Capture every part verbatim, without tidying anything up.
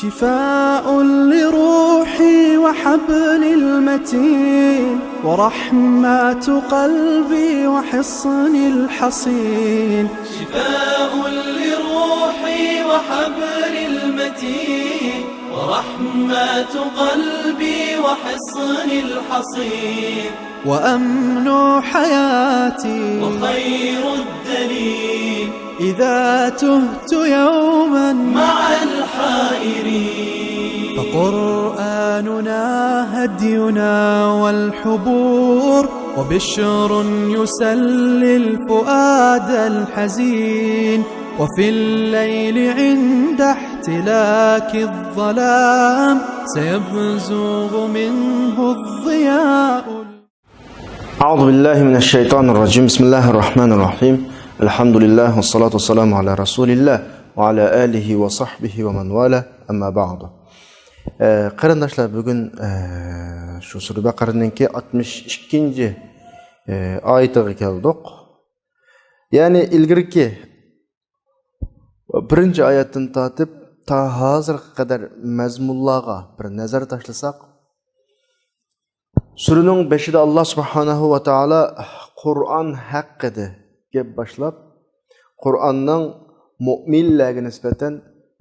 شفاء لروحي وحبل المتين، ورحمة قلبي وحصن الحصين. شفاء لروحي وحبل المتين، ورحمة قلبي وحصن الحصين. وأمن حياتي وخير الدليل، إذا تهت يوما مع الحائرين. فقرآننا هدينا والحبور، وبشر يسلي الفؤاد الحزين. وفي الليل عند احتلاك الظلام، سيبزغ منه الضياء. أعوذ بالله من الشيطان الرجيم. بسم الله الرحمن الرحيم. الحمد لله والصلاة والسلام على رسول الله وعلى آله وصحبه ومن والاه. أما بعد. ئە، قېرىنداشلار، بۈگۈن، ئە، شۇ سۈرە بەقەرىنىڭكى ئاتمىش ئىككىنچى، ئە، ئايىتىغا كەلدۇق. يەنى ئىلگىرىكى بىرىنچى ئايەتتىن تارتىپ تا ھازىرغا قەدەر مەزمۇنلارغا بىر نەزەر تاشلىساق، سۈرىنىڭ بېشىدا ئاللا سۇبھانەھۇ ۋە تائالا قۇرئان ھەققىدە گەپ باشلاپ، قۇرئاننىڭ مۆمىنلەرگە نىسبەتەن،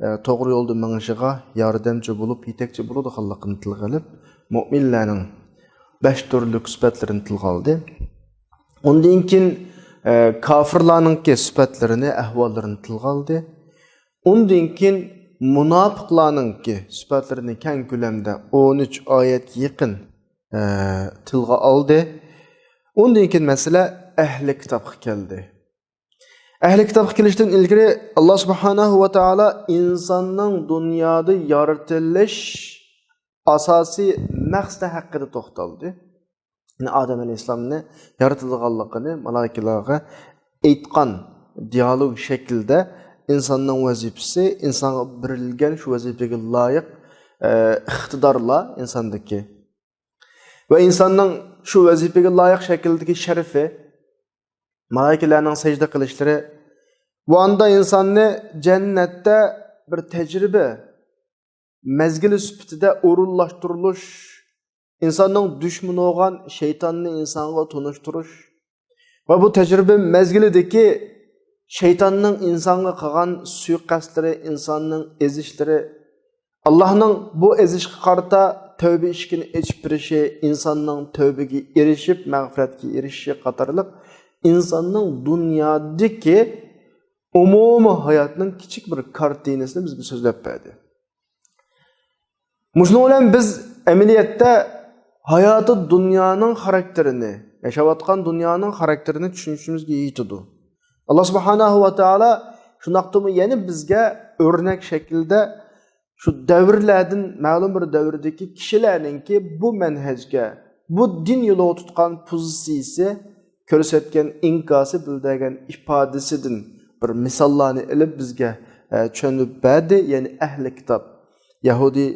ئە، توغرا يولدا مېڭىشىغا ياردەمچى بولۇپ، يېتەكچى بولىدىغانلىقىنى تىلغا ئېلىپ، مۆمىنلەرنىڭ بەش تۈرلۈك سۈپەتلىرىنى تىلغا ئالدى. ئۇندىن كېيىن، ئە، كاپىرلارنىڭكى سۈپەتلىرىنى، ئەھۋاللىرىنى تىلغا ئالدى. ئۇندىن كېيىن مۇناپىقلارنىڭكى سۈپەتلىرىنى كەڭ كۆلەمدە ئون ئۈچ ئايەتكە يېقىن، ئە، تىلغا ئالدى. ئۇندىن كېيىن مەسىلە ئەھلى كىتابقا كەلدى. ئەھلى كىتابقا كېلىشتىن ئىلگىرى ئاللا سۇبھانەھۇ ۋە تائالا ئىنساننىڭ دۇنيادا يارىتىلىش ئاساسىي مەقسىتى ھەققىدە توختالدى. يەنى ئادەم ئەلەيھىسسالامنى يارىتىدىغانلىقىنى، مالائىكىلەرگە ئېيتقان دىيالوگ شەكلىدە ئىنساننىڭ ۋەزىپىسى، ئىنسانغا بېرىلگەن شۇ ۋەزىپىگە لايىق، ئە، ئىقتىدارلار ئىنساندىكى ۋە ئىنساننىڭ شۇ ۋەزىپىگە لايىق شەكىلدىكى شەرىپى، مالائىكىلەرنىڭ سەجدە قىلىشلىرى، ۋە ئاندا ئىنساننى جەننەتتە بىر تەجرىبە، مەزگىلى سۈپىتىدە ئورۇنلاشتۇرۇلۇش، ئىنساننىڭ دۈشمىنى بولغان شەيتاننى ئىنسانغا تونۇشتۇرۇش ۋە بۇ تەجرىبە مەزگىلىدىكى شەيتاننىڭ ئىنسانغا قىلغان سۇيىقەستلىرى، ئىنساننىڭ ئېزىشلىرى، ئاللاھنىڭ بۇ ئېزىشقا قارىتا تەۋبە ئىشىكىنى ئېچىپ بېرىشى، ئىنساننىڭ تەۋبىگە ئېرىشىپ، مەغپىرەتكە ئېرىشىشى قاتارلىق ئىنساننىڭ دۇنيادىكى ئومۇمىي ھاياتنىڭ كىچىك بىر كارتىنىسىنى بىزگە سۆزلەپ بەردى. مۇشۇنىڭ بىلەن بىز ئەمەلىيەتتە ھاياتى دۇنيانىڭ خاراكتېرىنى، ياشاۋاتقان دۇنيانىڭ خاراكتېرىنى چۈشىنىشىمىزگە يېتىدۇ. ئاللا سۇبھانەھۇ ۋە تائالا شۇنداقتىمۇ يەنە بىزگە ئۆرنەك شەكلىدە شۇ دەۋرلەردىن مەلۇم بىر دەۋردىكى كىشىلەرنىڭكى بۇ مەنھەجگە، بۇ دىن يولىغا تۇتقان پوزىتسىيىسى، كۆرسەتكەن ئىنكاسى، بىلدۈرگەن ئىپادىسىدىن بىر مىساللارنى ئېلىپ بىزگە، ئە، چۈشەندۈرۈپ بەردى. يەنى ئەھلى كىتاب، يەھۇدىي،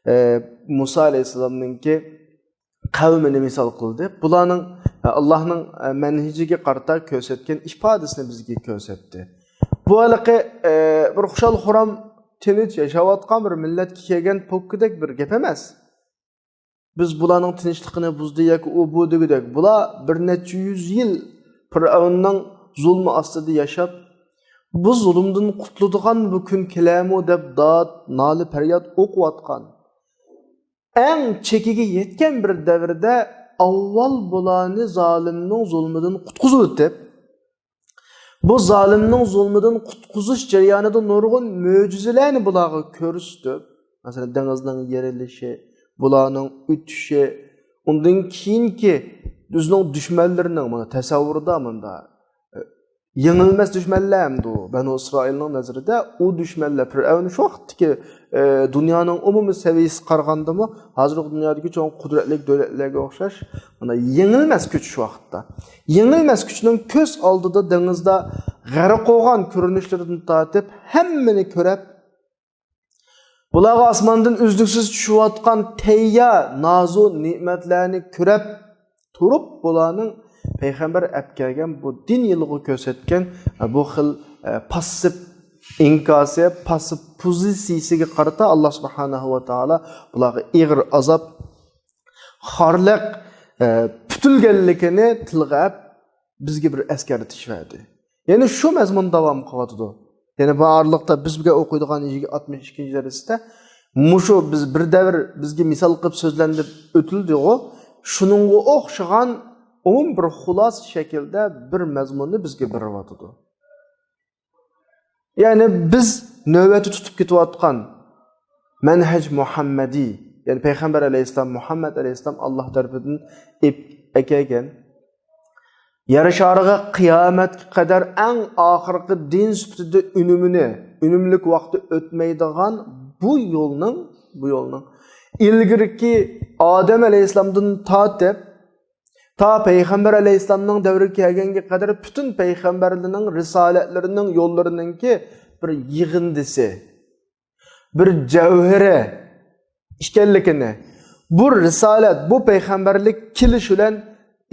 ئە، مۇسا ئەلەيھىسسالامنىڭكى قەۋمىنى مىسال قىلدى. بۇلارنىڭ، ئە، ئاللانىڭ، ئە، مەنھىجىگە قارىتا كۆرسەتكەن ئىپادىسىنى بىزگە كۆرسەتتى. بۇ ھېلىقى، ئە، بىر خۇشال-خۇرام، تىنچ ياشاۋاتقان بىر مىللەتكە كەلگەن پوككىدەك بىر گەپ ئەمەس. بىز بۇلارنىڭ تىنچلىقىنى بۇزدى ياكى ئۇ بۇ دېگۈدەك. بۇلار بىر نەچچە يۈز يىل پىرئەۋننىڭ زۇلمى ئاستىدا ياشاپ، بۇ زۇلۇمدىن قۇتۇلىدىغان بۇ كۈن كېلەرمۇ دەپ داد، نالە، پەرياد ئوقۇۋاتقان، ئەڭ چېكىگە يەتكەن بىر دەۋردە ئاۋۋال بۇلارنى زالىمنىڭ زۇلمىدىن قۇتقۇزۇۋېتىپ، بۇ زالىمنىڭ زۇلمىدىن قۇتقۇزۇش جەريانىدا نۇرغۇن مۆجىزىلەرنى بۇلارغا كۆرسىتىپ، مەسىلەن، دېڭىزنىڭ يېرىلىشى، بۇلارنىڭ ئۆتۈشى، ئۇندىن كېيىنكى ئۆزىنىڭ دۈشمەنلىرىنىڭ، مانا، تەسەۋۋۇرىدا مۇندا، ئە، يېڭىلمەس دۈشمەنلەر ئەمدى ئۇ. بەنۇ ئىسرائىلنىڭ نەزىرىدە ئۇ دۈشمەنلەر، پىرئەۋن شۇ ۋاقىتتىكى، ئە، دۇنيانىڭ ئومۇمىي سەۋىيەسىگە قارىغاندىمۇ، ھازىرقى دۇنيادىكى چوڭ قۇدرەتلىك دۆلەتلەرگە ئوخشاش، مانا، يېڭىلمەس كۈچ شۇ ۋاقىتتا. يېڭىلمەس كۈچنىڭ كۆز ئالدىدا دېڭىزدا غەرق بولغان كۆرۈنۈشلىرىدىن تارتىپ ھەممىنى كۆرەپ، بۇلارغا ئاسماندىن ئۈزلۈكسىز چۈشۈۋاتقان تەييار نازۇ نېمەتلەرنى كۆرەپ تۇرۇپ، بۇلارنىڭ پەيغەمبەر ئەپ كەلگەن بۇ دىن يولىغا كۆرسەتكەن، ئە، بۇ خىل، ئە، پاسسىپ ئىنكاسى، پاسسىپ پوزىتسىيىسىگە قارىتا ئاللا سۇبھانەھۇ ۋە تائالا بۇلارغا ئېغىر ئازاب، خارلىق، ئە، پۈتۈلگەنلىكىنى تىلغا ئەپ، بىزگە بىر ئەسكەرتىش بەردى. يەنى شۇ مەزمۇن داۋام قىلىۋاتىدۇ. يەنى بۇ ئارىلىقتا بىز بۈگۈن ئوقۇيدىغان ئاتمىش ئىككىنچى دەرستە مۇشۇ بىز بىر دەۋر بىزگە مىسال قىلىپ سۆزلەندى ئۆتۈلدىغۇ، شۇنىڭغا ئوخشىغان ئومۇم بىر خۇلاسە شەكىلدە بىر مەزمۇننى بىزگە بېرىۋاتىدۇ. يەنى بىز نۆۋەتتە تۇتۇپ كېتىۋاتقان مەنھەج مۇھەممەدىي، يەنى پەيغەمبەر ئەلەيھىسسالام، مۇھەممەد ئەلەيھىسسالام ئاللا تەرىپىدىن ئېپ-، ئەكەلگەن، يەر شارىغا قىيامەتكە قەدەر ئەڭ ئاخىرقى دىن سۈپىتىدە ئۈنۈمىنى، ئۈنۈملۈك ۋاقتى ئۆتمەيدىغان بۇ يولنىڭ، بۇ يولنىڭ ئىلگىرىكى ئادەم ئەلەيھىسسالامدىن تارتىپ تا پەيغەمبەر ئەلەيھىسسالامنىڭ دەۋرىگە كەلگەنگە قەدەر پۈتۈن پەيغەمبەرلەرنىڭ رىسالەتلىرىنىڭ يوللىرىنىڭكى بىر يىغىندىسى، بىر جەۋھىرى ئىكەنلىكىنى، بۇ رىسالەت، بۇ پەيغەمبەرلىك كېلىش بىلەن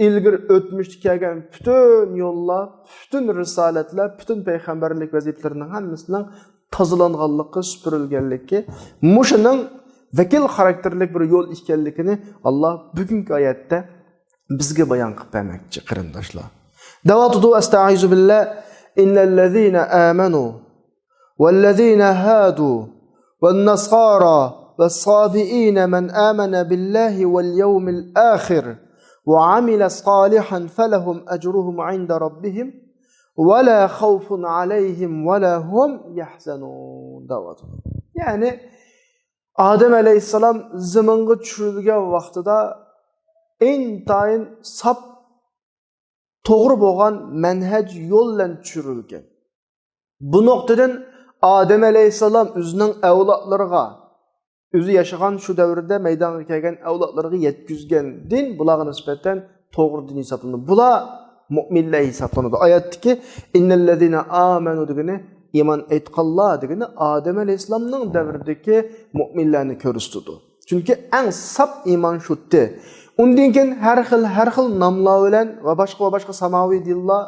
ئىلگىرى ئۆتمۈشتە كەلگەن پۈتۈن يوللار، پۈتۈن رىسالەتلەر، پۈتۈن پەيغەمبەرلىك ۋەزىپىلىرىنىڭ ھەممىسىنىڭ تازىلانغانلىقى، سۈپۈرۈلگەنلىكى، مۇشۇنىڭ ۋەكىل خاراكتېرلىك بىر يول ئىكەنلىكىنى ئاللا بۈگۈنكى ئايەتتە بىزگە بايان قىلىپ بەرمەكچى، قېرىنداشلار. دەۋاتىدۇ، ئەستەئىزۇ بىللا، إن الذين آمنوا والذين هادوا والنصارى والصابئين من آمن بالله واليوم الآخر وعمل صالحا فلهم أجرهم عند ربهم ولا خوف عليهم ولا هم يحزنون دەۋاتىدۇ. يەنى ئادەم ئەلەيھىسسالام زېمىنغا چۈشۈرۈلگەن ۋاقتىدا ئىنتايىن ساپ، توغرا بولغان مەنھەج يول بىلەن چۈشۈرۈلگەن. بۇ نۇقتىدىن ئادەم ئەلەيھىسسالام ئۆزىنىڭ ئەۋلادلىرىغا، ئۆزى ياشىغان شۇ دەۋردە مەيدانغا كەلگەن ئەۋلادلىرىغا يەتكۈزگەن دىن بۇلارغا نىسبەتەن توغرا دىن ھېسابلىنىدۇ. بۇلار مۆمىنلەر ھېسابلىنىدۇ. ئايەتتىكى إن الذين آمنوا دېگىنى ئىمان ئېيتقانلار دېگىنى ئادەم ئەلەيھىسسالامنىڭ دەۋرىدىكى مۆمىنلەرنى كۆرسىتىدۇ. چۈنكى ئەڭ ساپ ئىمان شۇتتى. ئۇندىن كېيىن ھەر خىل، ھەر خىل ناملار بىلەن ۋە باشقا، ۋە باشقا ساماۋىي دىنلار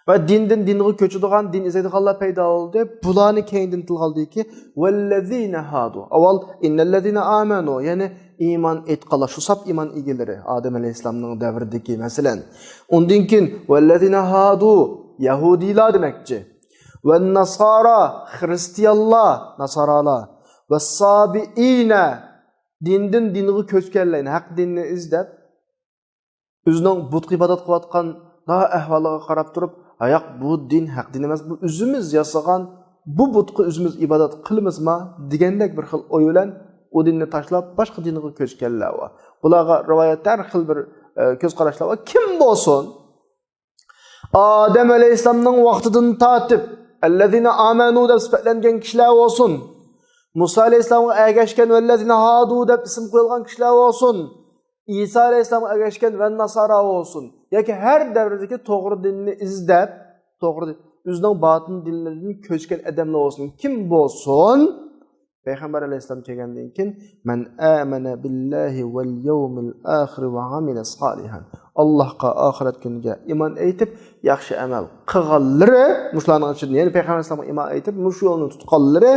ۋە دىندىن دىنغا كۆچىدىغان، دىن ئىزدەيدىغانلار پەيدا بولدى. بۇلارنى كەينىدىن تىلغا ئالدىكى، والذين هادوا. ئاۋۋال إن الذين آمنوا، يەنى ئىمان ئېيتقانلار، شۇ ساپ ئىمان ئىگىلىرى، ئادەم ئەلەيھىسسالامنىڭ دەۋرىدىكى، مەسىلەن. ئۇندىن كېيىن، والذين هادوا، يەھۇدىيلار دېمەكچى. والنصارى، خىرىستىيانلار، ناسارالار. والصابئين، دىندىن دىنغا كۆچكەنلەرنى، ھەق دىننى ئىزدەپ، ئۆزىنىڭ بۇتقا ئىبادەت قىلىۋاتقان ئەھۋالىغا قاراپ تۇرۇپ، ھاياق، بۇ دىن ھەق دىن ئەمەس، بۇ ئۆزىمىز ياسىغان، بۇ بۇتقا ئۆزىمىز ئىبادەت قىلىمىزما دېگەندەك بىر خىل ئوي بىلەن ئۇ دىننى تاشلاپ، باشقا دىنغا كۆچكەنلەر بار. بۇلارغا رىۋايەتتە ھەر خىل بىر، ئە، كۆز قاراشلار بار. كىم بولسۇن، ئادەم ئەلەيھىسسالامنىڭ ۋاقتىدىن تارتىپ، الذين آمنوا دەپ سۈپەتلەنگەن كىشىلەر بولسۇن، مۇسا ئەلەيھىسسالامغا ئەگەشكەن، والذين هادوا دەپ ئىسىم قويۇلغان كىشىلەر بولسۇن، ئىسا ئەلەيھىسسالامغا ئەگەشكەن ۋە ناسارا بولسۇن، ياكى ھەر دەۋردىكى توغرا دىننى ئىزدەپ، توغرا دىن، ئۆزىنىڭ باتىن دىنلىرىدىن كۆچكەن ئادەملەر بولسۇن، كىم بولسۇن، پەيغەمبەر ئەلەيھىسسالام كەلگەندىن كېيىن، من آمن بالله واليوم الآخر وعمل صالحا، ئاللاھقا، ئاخىرەت كۈنىگە ئىمان ئېيتىپ، ياخشى ئەمەل قىلغانلىرى، مۇشۇلارنىڭ ئىچىدىن، يەنى پەيغەمبەر ئەلەيھىسسالامغا ئىمان ئېيتىپ، مۇشۇ يولنى تۇتقانلىرى،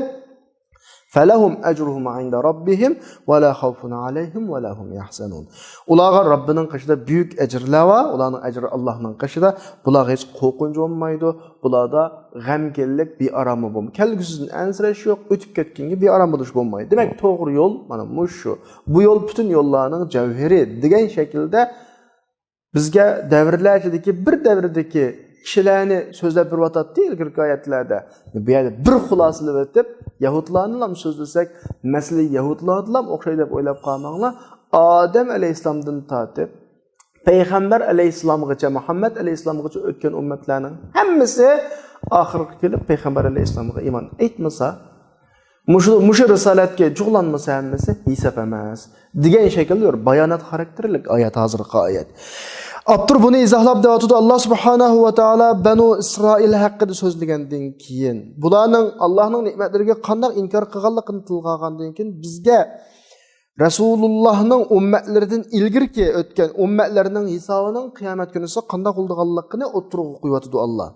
فلهم أجرهم عند ربهم ولا خوف عليهم ولا هم يحزنون. ئۇلارغا رەببىنىڭ قېشىدا بۈيۈك ئەجىرلەر بار، ئۇلارنىڭ ئەجرى ئاللاھنىڭ قېشىدا، بۇلارغا ھېچ قورقۇنچ بولمايدۇ، بۇلاردا غەمكىنلىك، بىئاراملىق بولمايدۇ. كەلگۈسىدىن ئەنسىرەش يوق، ئۆتۈپ كەتكەنگە بىئارام بولۇش بولمايدۇ. دېمەك، توغرا يول مانا مۇشۇ. بۇ يول پۈتۈن يوللارنىڭ جەۋھىرى دېگەن شەكىلدە بىزگە دەۋرلەر ئىچىدىكى بىر دەۋردىكى كىشىلەرنى سۆزلەپ بېرىۋاتاتتى ئىلگىرىكى ئايەتلەردە. بۇ يەردە بىر خۇلاسىلىۋېتىپ، يەھۇدلارنىلام سۆزلىسەك، مەسىلە يەھۇدلاردىلام ئوخشايدۇ دەپ ئويلاپ قالماڭلار. ئادەم ئەلەيھىسسالامدىن تارتىپ پەيغەمبەر ئەلەيھىسسالامغىچە، مۇھەممەد ئەلەيھىسسالامغىچە ئۆتكەن ئۈممەتلەرنىڭ ھەممىسى ئاخىرغا كېلىپ پەيغەمبەر ئەلەيھىسسالامغا ئىمان ئېيتمىسا، مۇشۇ، مۇشۇ رىسالەتكە جۇغلانمىسا ھەممىسى ھېساب ئەمەس دېگەن شەكىلدە بىر بايانات خاراكتېرلىك ئايەت، ھازىرقى ئايەت. ئاپتور بۇنى ئىزاھلاپ دەۋاتىدۇ، ئاللا سۇبھانەھۇ ۋە تائالا بەنۇ ئىسرائىل ھەققىدە سۆزلىگەندىن كېيىن، بۇلارنىڭ ئاللانىڭ نېمەتلىرىگە قانداق ئىنكار قىلغانلىقىنى تىلغا ئالغاندىن كېيىن، بىزگە رەسۇلۇللانىڭ ئۈممەتلىرىدىن ئىلگىرىكى ئۆتكەن ئۈممەتلەرنىڭ ھېسابىنىڭ قىيامەت كۈنىسى قانداق بولىدىغانلىقىنى ئوتتۇرىغا قويۇۋاتىدۇ ئاللا.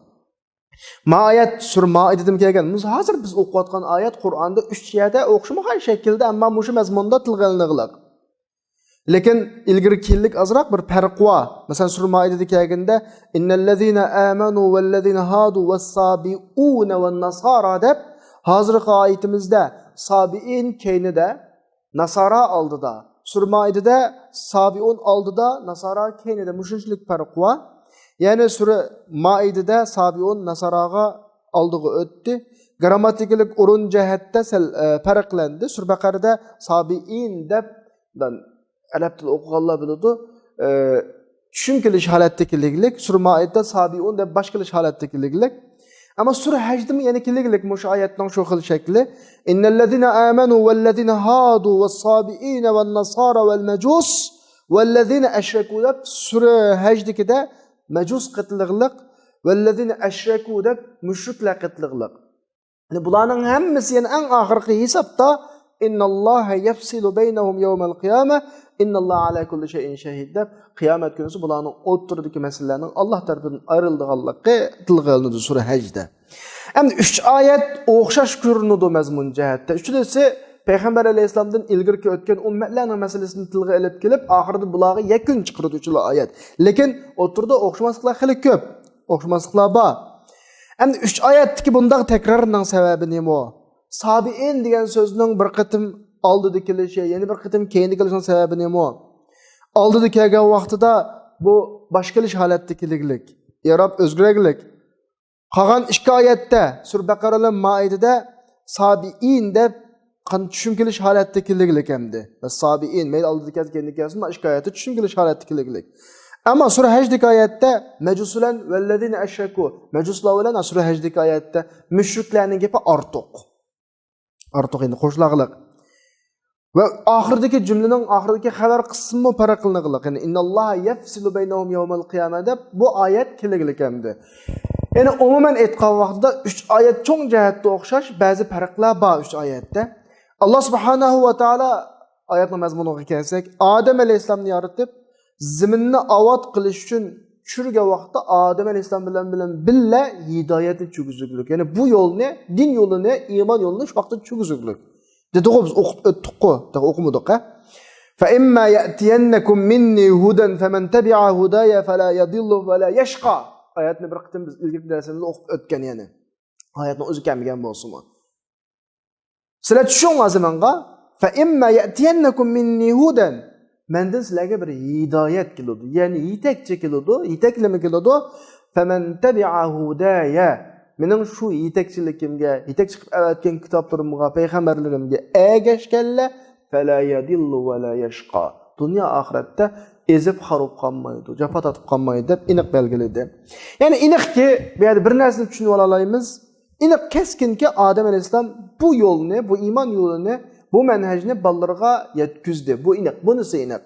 ما ئايەت سۈرە مائىدىدىمۇ كەلگەن. مۇشۇ ھازىر بىز ئوقۇۋاتقان ئايەت قۇرئاندا ئۈچ يەردە ئوخشىمىغان شەكىلدە، ئەمما مۇشۇ مەزمۇندا تىلغا ئېلىنغلىق. لېكىن ئىلگىرى كېيىنلىك ئازراق بىر پەرق بار. مەسىلەن، سۈرە مائىدىدە كەلگەندە، إن الذين آمنوا والذين هادوا والصابئون والنصارى دەپ، ھازىرقى ئايىتىمىزدە سابىئىن كەينىدە، ناسارا ئالدىدا. سۈرە مائىدىدە سابىئۇن ئالدىدا، ناسارا كەينىدە. مۇشۇنچىلىك پەرق بار. يەنى سۈرە مائىدىدە سابىئۇن ناساراغا ئالدىغا ئۆتتى. گرامماتىكىلىق ئورۇن جەھەتتە سەل، ئە، پەرقلەندى. سۈرە بەقەرىدە سابىئىن دەپ، ئەرەب تىلى ئوقۇغانلار بىلىدۇ. ئە، چۈشۈم كېلىش ھالەتتە كېلىگلىك. سۈرە مائىدىدە سابىئۇن دەپ باش كېلىش ھالەتتە كېلىگلىك. ئەمما سۈرە ھەجدىمۇ يەنە كېلىگلىك مۇشۇ ئايەتنىڭ شۇ خىل شەكلى. إن الذين آمنوا والذين هادوا والصابئين والنصارى والمجوس والذين أشركوا دەپ سۈرە ھەجدىكىدە مەجۇس قېتىلىغلىق، والذين أشركوا دەپ مۇشرىكلار قېتىلىغلىق. يەنى بۇلارنىڭ ھەممىسى يەنە ئەڭ ئاخىرقى ھېسابتا إن الله يفصل بينهم يوم القيامة إن الله على كل شيء شهيد دەپ، قىيامەت كۈنىسى بۇلارنىڭ ئوتتۇرىدىكى مەسىلىلەرنىڭ ئاللا تەرىپىدىن ئايرىلىدىغانلىقى تىلغا ئېلىنىدۇ سۈرە ھەجدە. ئەمدى ئۈچ ئايەت ئوخشاش كۆرۈنىدۇ مەزمۇن جەھەتتە. ئۈچىنچىسى، پەيغەمبەر ئەلەيھىسسالامدىن ئىلگىرىكى ئۆتكەن ئۈممەتلەرنىڭ مەسىلىسىنى تىلغا ئېلىپ كېلىپ، ئاخىرىدا بۇلارغا يەكۈن چىقىرىدۇ ئۈچىلا ئايەت. لېكىن ئوتتۇرىدا ئوخشىماسلىقلار خېلى كۆپ. ئوخشىماسلىقلار بار. ئەمدى ئۈچ ئايەتتىكى بۇنداق تەكرارنىڭ سەۋەبى نېمە؟ سابىئىن دېگەن سۆزنىڭ بىر قېتىم ئالدىدا كېلىشى، يەنە بىر قېتىم كەينىدە كېلىشىنىڭ سەۋەبى نېمە؟ ئالدىدا كەلگەن ۋاقتىدا بۇ باش كېلىش ھالەتتە كېلىگلىك، ئېراب ئۆزگىرەگلىك. قالغان ئىككى ئايەتتە، سۈرە بەقەرە بىلەن مائىدىدە سابىئىن دەپ قان چۈشۈم كېلىش ھالەتتە كېلىگلىك ئەمدى. بەس سابىئىن، مەيلى ئالدىدا كەلسە، كەينىدە كەلسۇن، ئىككى ئايەتتە چۈشۈم كېلىش ھالەتتە كېلىگلىك. ئەمما سۈرە ھەجدىكى ئايەتتە مەجۇس بىلەن ۋەللەزىنە ئەشرەكۇ، مەجۇسلار بىلەن سۈرە ھەجدىكى ئايەتتە مۇشرىكلارنىڭ گېپى ئارتۇق. ئارتۇق ئەمدى قوشۇلغلىق. ۋە ئاخىرىدىكى جۈملىنىڭ ئاخىرىدىكى خەۋەر قىسمىمۇ پەرقلىنىغلىق. يەنى إن الله يفصل بينهم يوم القيامة دەپ بۇ ئايەت كېلىگلىك ئەمدى. يەنى ئومۇمەن ئېيتقان ۋاقتىدا ئۈچ ئايەت چوڭ جەھەتتە ئوخشاش، بەزى پەرقلەر بار ئۈچ ئايەتتە. ئاللا سۇبھانەھۇ ۋە تائالا ئايەتنىڭ مەزمۇنىغا كەلسەك، ئادەم ئەلەيھىسسالامنى يارىتىپ، زېمىننى ئاۋات قىلىش ئۈچۈن چۈشۈرگەن ۋاقىتتا ئادەم ئەلەيھىسسالام بىلەن، بىلەن بىللە ھىدايەتنى چۈشۈرگۈزۈگلۈك. يەنى بۇ يولنى، دىن يولىنى، ئىمان يولىنى شۇ ۋاقىتتا چۈشۈرگۈزۈگلۈك. دېدىغۇ بىز ئوقۇپ ئۆتتۇققۇ، تېخى ئوقۇمىدۇق، ھە؟ فإما يأتينكم مني هدى فمن تبع هداي فلا يضل ولا يشقى. ئايەتنى بىر قېتىم بىز ئىلگىرىكى دەرسىمىزدە ئوقۇپ ئۆتكەن يەنى. ئايەتنىڭ ئۆزى كەلمىگەن بولسىمۇ. سىلەر چۈشۈڭلار زېمىنغا. فإما يأتينكم مني هدى. مەندىن سىلەرگە بىر ھىدايەت كېلىدۇ. يەنى يېتەكچى كېلىدۇ، يېتەكلىمە كېلىدۇ. فمن تبع هداي. مېنىڭ شۇ يېتەكچىلىكىمگە، يېتەكچى قىلىپ ئەۋەتكەن كىتابلىرىمغا، پەيغەمبەرلىرىمگە ئەگەشكەنلەر، فلا يضل ولا يشقى. دۇنيا ئاخىرەتتە ئېزىپ خار بولۇپ قالمايدۇ، جاپا تارتىپ قالمايدۇ دەپ ئېنىق بەلگىلىدى. يەنى ئېنىقكى، بۇ يەردە بىر نەرسىنى چۈشىنىۋالالايمىز. ئېنىق، كەسكىنكى، ئادەم ئەلەيھىسسالام بۇ يولنى، بۇ ئىمان يولىنى، بۇ مەنھەجنى بالىلىرىغا يەتكۈزدى. بۇ ئېنىق، بۇنىسى ئېنىق.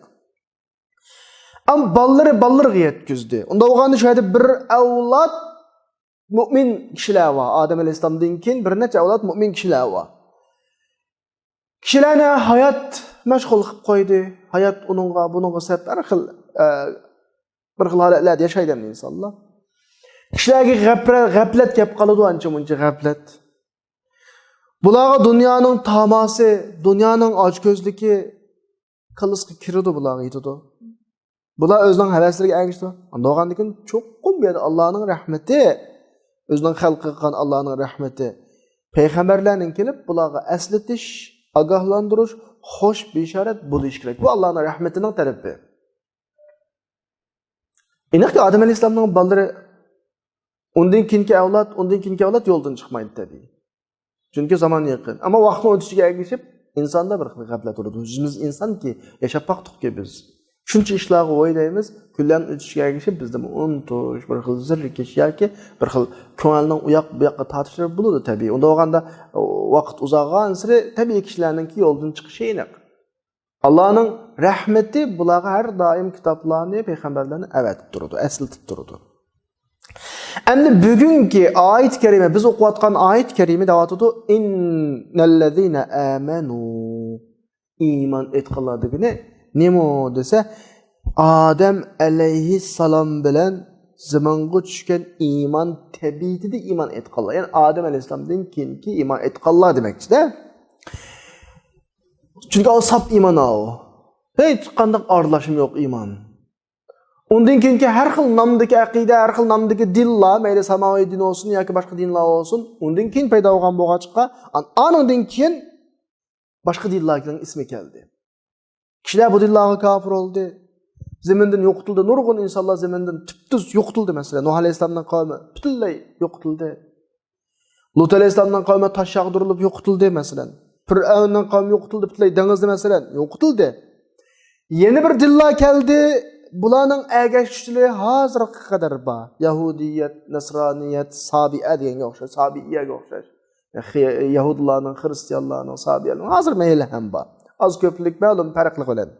ئەمما بالىلىرى بالىلىرىغا يەتكۈزدى. ئۇنداق بولغاندا شۇ يەردە بىر ئەۋلاد مۆمىن كىشىلەر بار. ئادەم ئەلەيھىسسالامدىن كېيىن بىر نەچچە ئەۋلاد مۆمىن كىشىلەر بار. كىشىلەرنى ھايات مەشغۇل قىلىپ قويدى. ھايات ئۇنىڭغا، بۇنىڭغا سەپ ھەر خىل، ئە، بىر خىل ھالەتلەردە ياشايدۇ ئەمدى ئىنسانلار. كىشىلەرگە غەپرە-، غەپلەت كەپ قالىدۇ، ئانچە مۇنچە غەپلەت. بۇلارغا دۇنيانىڭ تاماسى، دۇنيانىڭ ئاچكۆزلۈكى كاللىسىغا كىرىدۇ، بۇلارغا يېتىدۇ. بۇلار ئۆزىنىڭ ھەۋەسلىرىگە ئەگىشىدۇ. ئاندىن بولغاندىن كېيىن چوقۇم بۇ يەردە ئاللانىڭ رەھمىتى، ئۆزىنىڭ خەلقىگە قىلغان ئاللانىڭ رەھمىتى، پەيغەمبەرلەرنىڭ كېلىپ بۇلارغا ئەسلىتىش، ئاگاھلاندۇرۇش، خوش بېشارەت بولۇشى كېرەك. بۇ ئاللانىڭ رەھمىتىنىڭ تەرىپى. ئېنىقكى، ئادەم ئەلەيھىسسالامنىڭ بالىلىرى، ئۇندىن كېيىنكى ئەۋلاد، ئۇندىن كېيىنكى ئەۋلاد يولدىن چىقمايدۇ تەبىئىي. چۈنكى زامان يېقىن. ئەمما ۋاقىتنىڭ ئۆتۈشىگە ئەگىشىپ، ئىنساندا بىر خىل غەپلەت بولىدۇ. ئۆزىمىز ئىنسانكى، ياشاپ باقتۇقكى بىز. شۇنچە ئىشلارغا ئويلايمىز، كۈنلەرنىڭ ئۆتۈشىگە ئەگىشىپ بىزدىمۇ ئۇنتۇش، بىر خىل زېرىكىش ياكى بىر خىل كۆڭۈلنىڭ ئۇياق-بۇياققا تارتىشلىرى بولىدۇ تەبىئىي. ئۇنداق بولغاندا، ۋاقىت ئۇزارغانسېرى تەبىئىي كىشىلەرنىڭكى يولدىن چىقىشى ئېنىق. ئاللانىڭ رەھمىتى بۇلارغا ھەر دائىم كىتابلارنى، پەيغەمبەرلەرنى ئەۋەتىپ تۇرىدۇ، ئەسلىتىپ تۇرىدۇ. ئەمدى بۈگۈنكى ئايەت كەرىمە، بىز ئوقۇۋاتقان ئايەت كەرىمە دەۋاتىدۇ، إن الذين آمنوا. ئىمان ئېيتقانلار دېگىنى نېمە دېسە، ئادەم ئەلەيھىسسالام بىلەن زېمىنغا چۈشكەن ئىمان تەبىئىتىدە ئىمان ئېيتقانلار. يەنى ئادەم ئەلەيھىسسالامدىن كېيىنكى ئىمان ئېيتقانلار دېمەكچىدە. چۈنكى ئۇ ساپ ئىمان ئۇ. ھېچقانداق ئارىلاشما يوق ئىمان. ئۇندىن كېيىنكى ھەر خىل نامدىكى ئەقىدە، ھەر خىل نامدىكى دىنلار، مەيلى ساماۋىي دىن بولسۇن ياكى باشقا دىنلار بولسۇن، ئۇندىن كېيىن پەيدا بولغان بولغاچقا، ئان-، ئانىڭدىن كېيىن باشقا دىنلارنىڭ ئىسمى كەلدى. كىشىلەر بۇ دىنلارغا كاپىر بولدى. زېمىندىن يوقىتىلدى. نۇرغۇن ئىنسانلار زېمىندىن تۈپتۈز يوقىتىلدى، مەسىلەن. نۇھ ئەلەيھىسسالامنىڭ قەۋمى پۈتۈنلەي يوقىتىلدى. لۇت ئەلەيھىسسالامنىڭ قەۋمى تاش ياغدۇرۇلۇپ يوقىتىلدى، مەسىلەن. پىرئەۋننىڭ قەۋمى يوقىتىلدى، پۈتۈنلەي دېڭىزدا، مەسىلەن، يوقىتىلدى. يەنە بىر دىنلار كەلدى. بۇلارنىڭ ئەگەشكۈچىلىرى ھازىرغا قەدەر بار. يەھۇدىيەت، نەسرانىيەت، سابىئە دېگەنگە ئوخشاش، سابىئىيەگە ئوخشاش. خى-، يەھۇدىيلارنىڭ، خرىستىيانلارنىڭ، سابىئەلەرنىڭ ھازىر مەيلى ھەم بار. ئاز كۆپلۈك مەلۇم پەرقلىق بىلەن.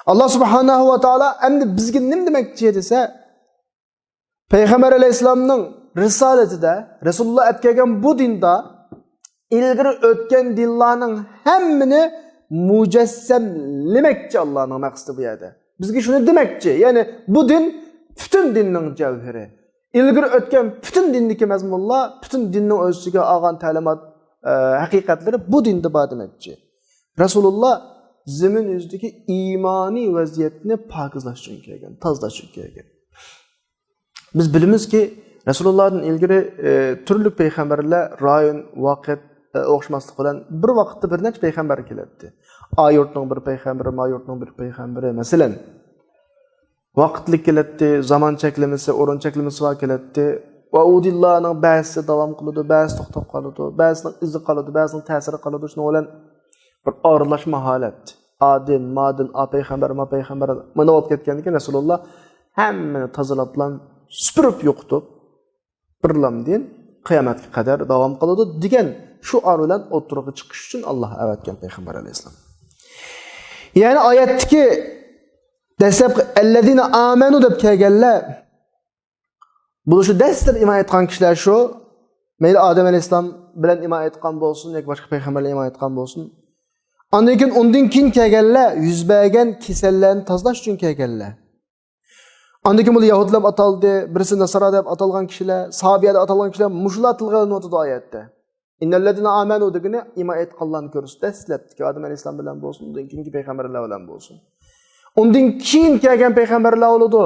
ئاللا سۇبھانەھۇ ۋە تائالا ئەمدى بىزگە نېمە دېمەكچى دېسە، پەيغەمبەر ئەلەيھىسسالامنىڭ رىسالىتىدە، رەسۇلۇللا ئەپ كەلگەن بۇ دىندا ئىلگىرى ئۆتكەن دىنلارنىڭ ھەممىنى مۇجەسسەملىمەكچى ئاللانىڭ مەقسىتى بۇ يەردە. بىزگە شۇنى دېمەكچى، يەنى بۇ دىن پۈتۈن دىننىڭ جەۋھىرى. ئىلگىرى ئۆتكەن پۈتۈن دىندىكى مەزمۇنلار، پۈتۈن دىننىڭ ئۆز ئىچىگە ئالغان تەلىمات، ئە، ھەقىقەتلىرى بۇ دىندا بار دېمەكچى. رەسۇلۇللا زېمىن يۈزىدىكى ئىمانىي ۋەزىيەتنى پاكىزلاش ئۈچۈن كەلگەن، تازىلاش ئۈچۈن كەلگەن. بىز بىلىمىزكى، رەسۇلۇللادىن ئىلگىرى، ئە، تۈرلۈك پەيغەمبەرلەر رايون، ۋاقىت، ئە، ئوخشىماسلىق بىلەن بىر ۋاقىتتا بىر نەچچە پەيغەمبەر كېلەتتى. ئا يۇرتنىڭ بىر پەيغەمبىرى، ما يۇرتنىڭ بىر پەيغەمبىرى، مەسىلەن. ۋاقىتلىق كېلەتتى، زامان چەكلىمىسى، ئورۇن چەكلىمىسى بار كېلەتتى. ۋە ئۇ دىنلارنىڭ بەزىسى داۋام قىلىدۇ، بەزىسى توختاپ قالىدۇ، بەزىسىنىڭ ئىزى قالىدۇ، بەزىسىنىڭ تەسىرى قالىدۇ. شۇنىڭ بىلەن بىر ئارىلاشما ھالەت. ئا دىن، ما دىن، ئا پەيغەمبەر، ما پەيغەمبەر، مانا بولۇپ كەتكەندىن كېيىن رەسۇلۇللا ھەممىنى تازىلاپلام، سۈپۈرۈپ يوقىتىپ، بىرلام دىن قىيامەتكە قەدەر داۋام قىلىدۇ دېگەن شوئار بىلەن ئوتتۇرىغا چىقىش ئۈچۈن ئاللا ئەۋەتكەن پەيغەمبەر ئەلەيھىسسالام. يەنى ئايەتتىكى دەسلەپكى «ئەللەزىنە ئامەنۇ» دەپ كەلگەنلەر، بولۇشى دەسلەپ ئىمان ئېيتقان كىشىلەر شۇ. مەيلى ئادەم ئەلەيھىسسالام بىلەن ئىمان ئېيتقان بولسۇن ياكى باشقا پەيغەمبەرلەر ئىمان ئېيتقان بولسۇن. ئاندىن كېيىن، ئۇندىن كېيىن كەلگەنلەر يۈز بەرگەن كېسەللەرنى تازىلاش ئۈچۈن كەلگەنلەر. ئاندىن كېيىن بۇلار يەھۇدىيلار دەپ ئاتالدى، بىرسى ناسارا دەپ ئاتالغان كىشىلەر، سابىيە دەپ ئاتالغان كىشىلەر، مۇشۇلار تىلغا ئېلىنىۋاتىدۇ ئايەتتە. «ئىننەللەزىنە ئامەنۇ» دېگىنى ئىمان ئېيتقانلارنى كۆرسىتىدۇ. دەسلەپتىكى ئادەم ئەلەيھىسسالام بىلەن بولسۇن، ئۇندىن كېيىنكى پەيغەمبەرلەر بىلەن بولسۇن. ئۇندىن كېيىن كەلگەن پەيغەمبەرلەر بولىدۇ.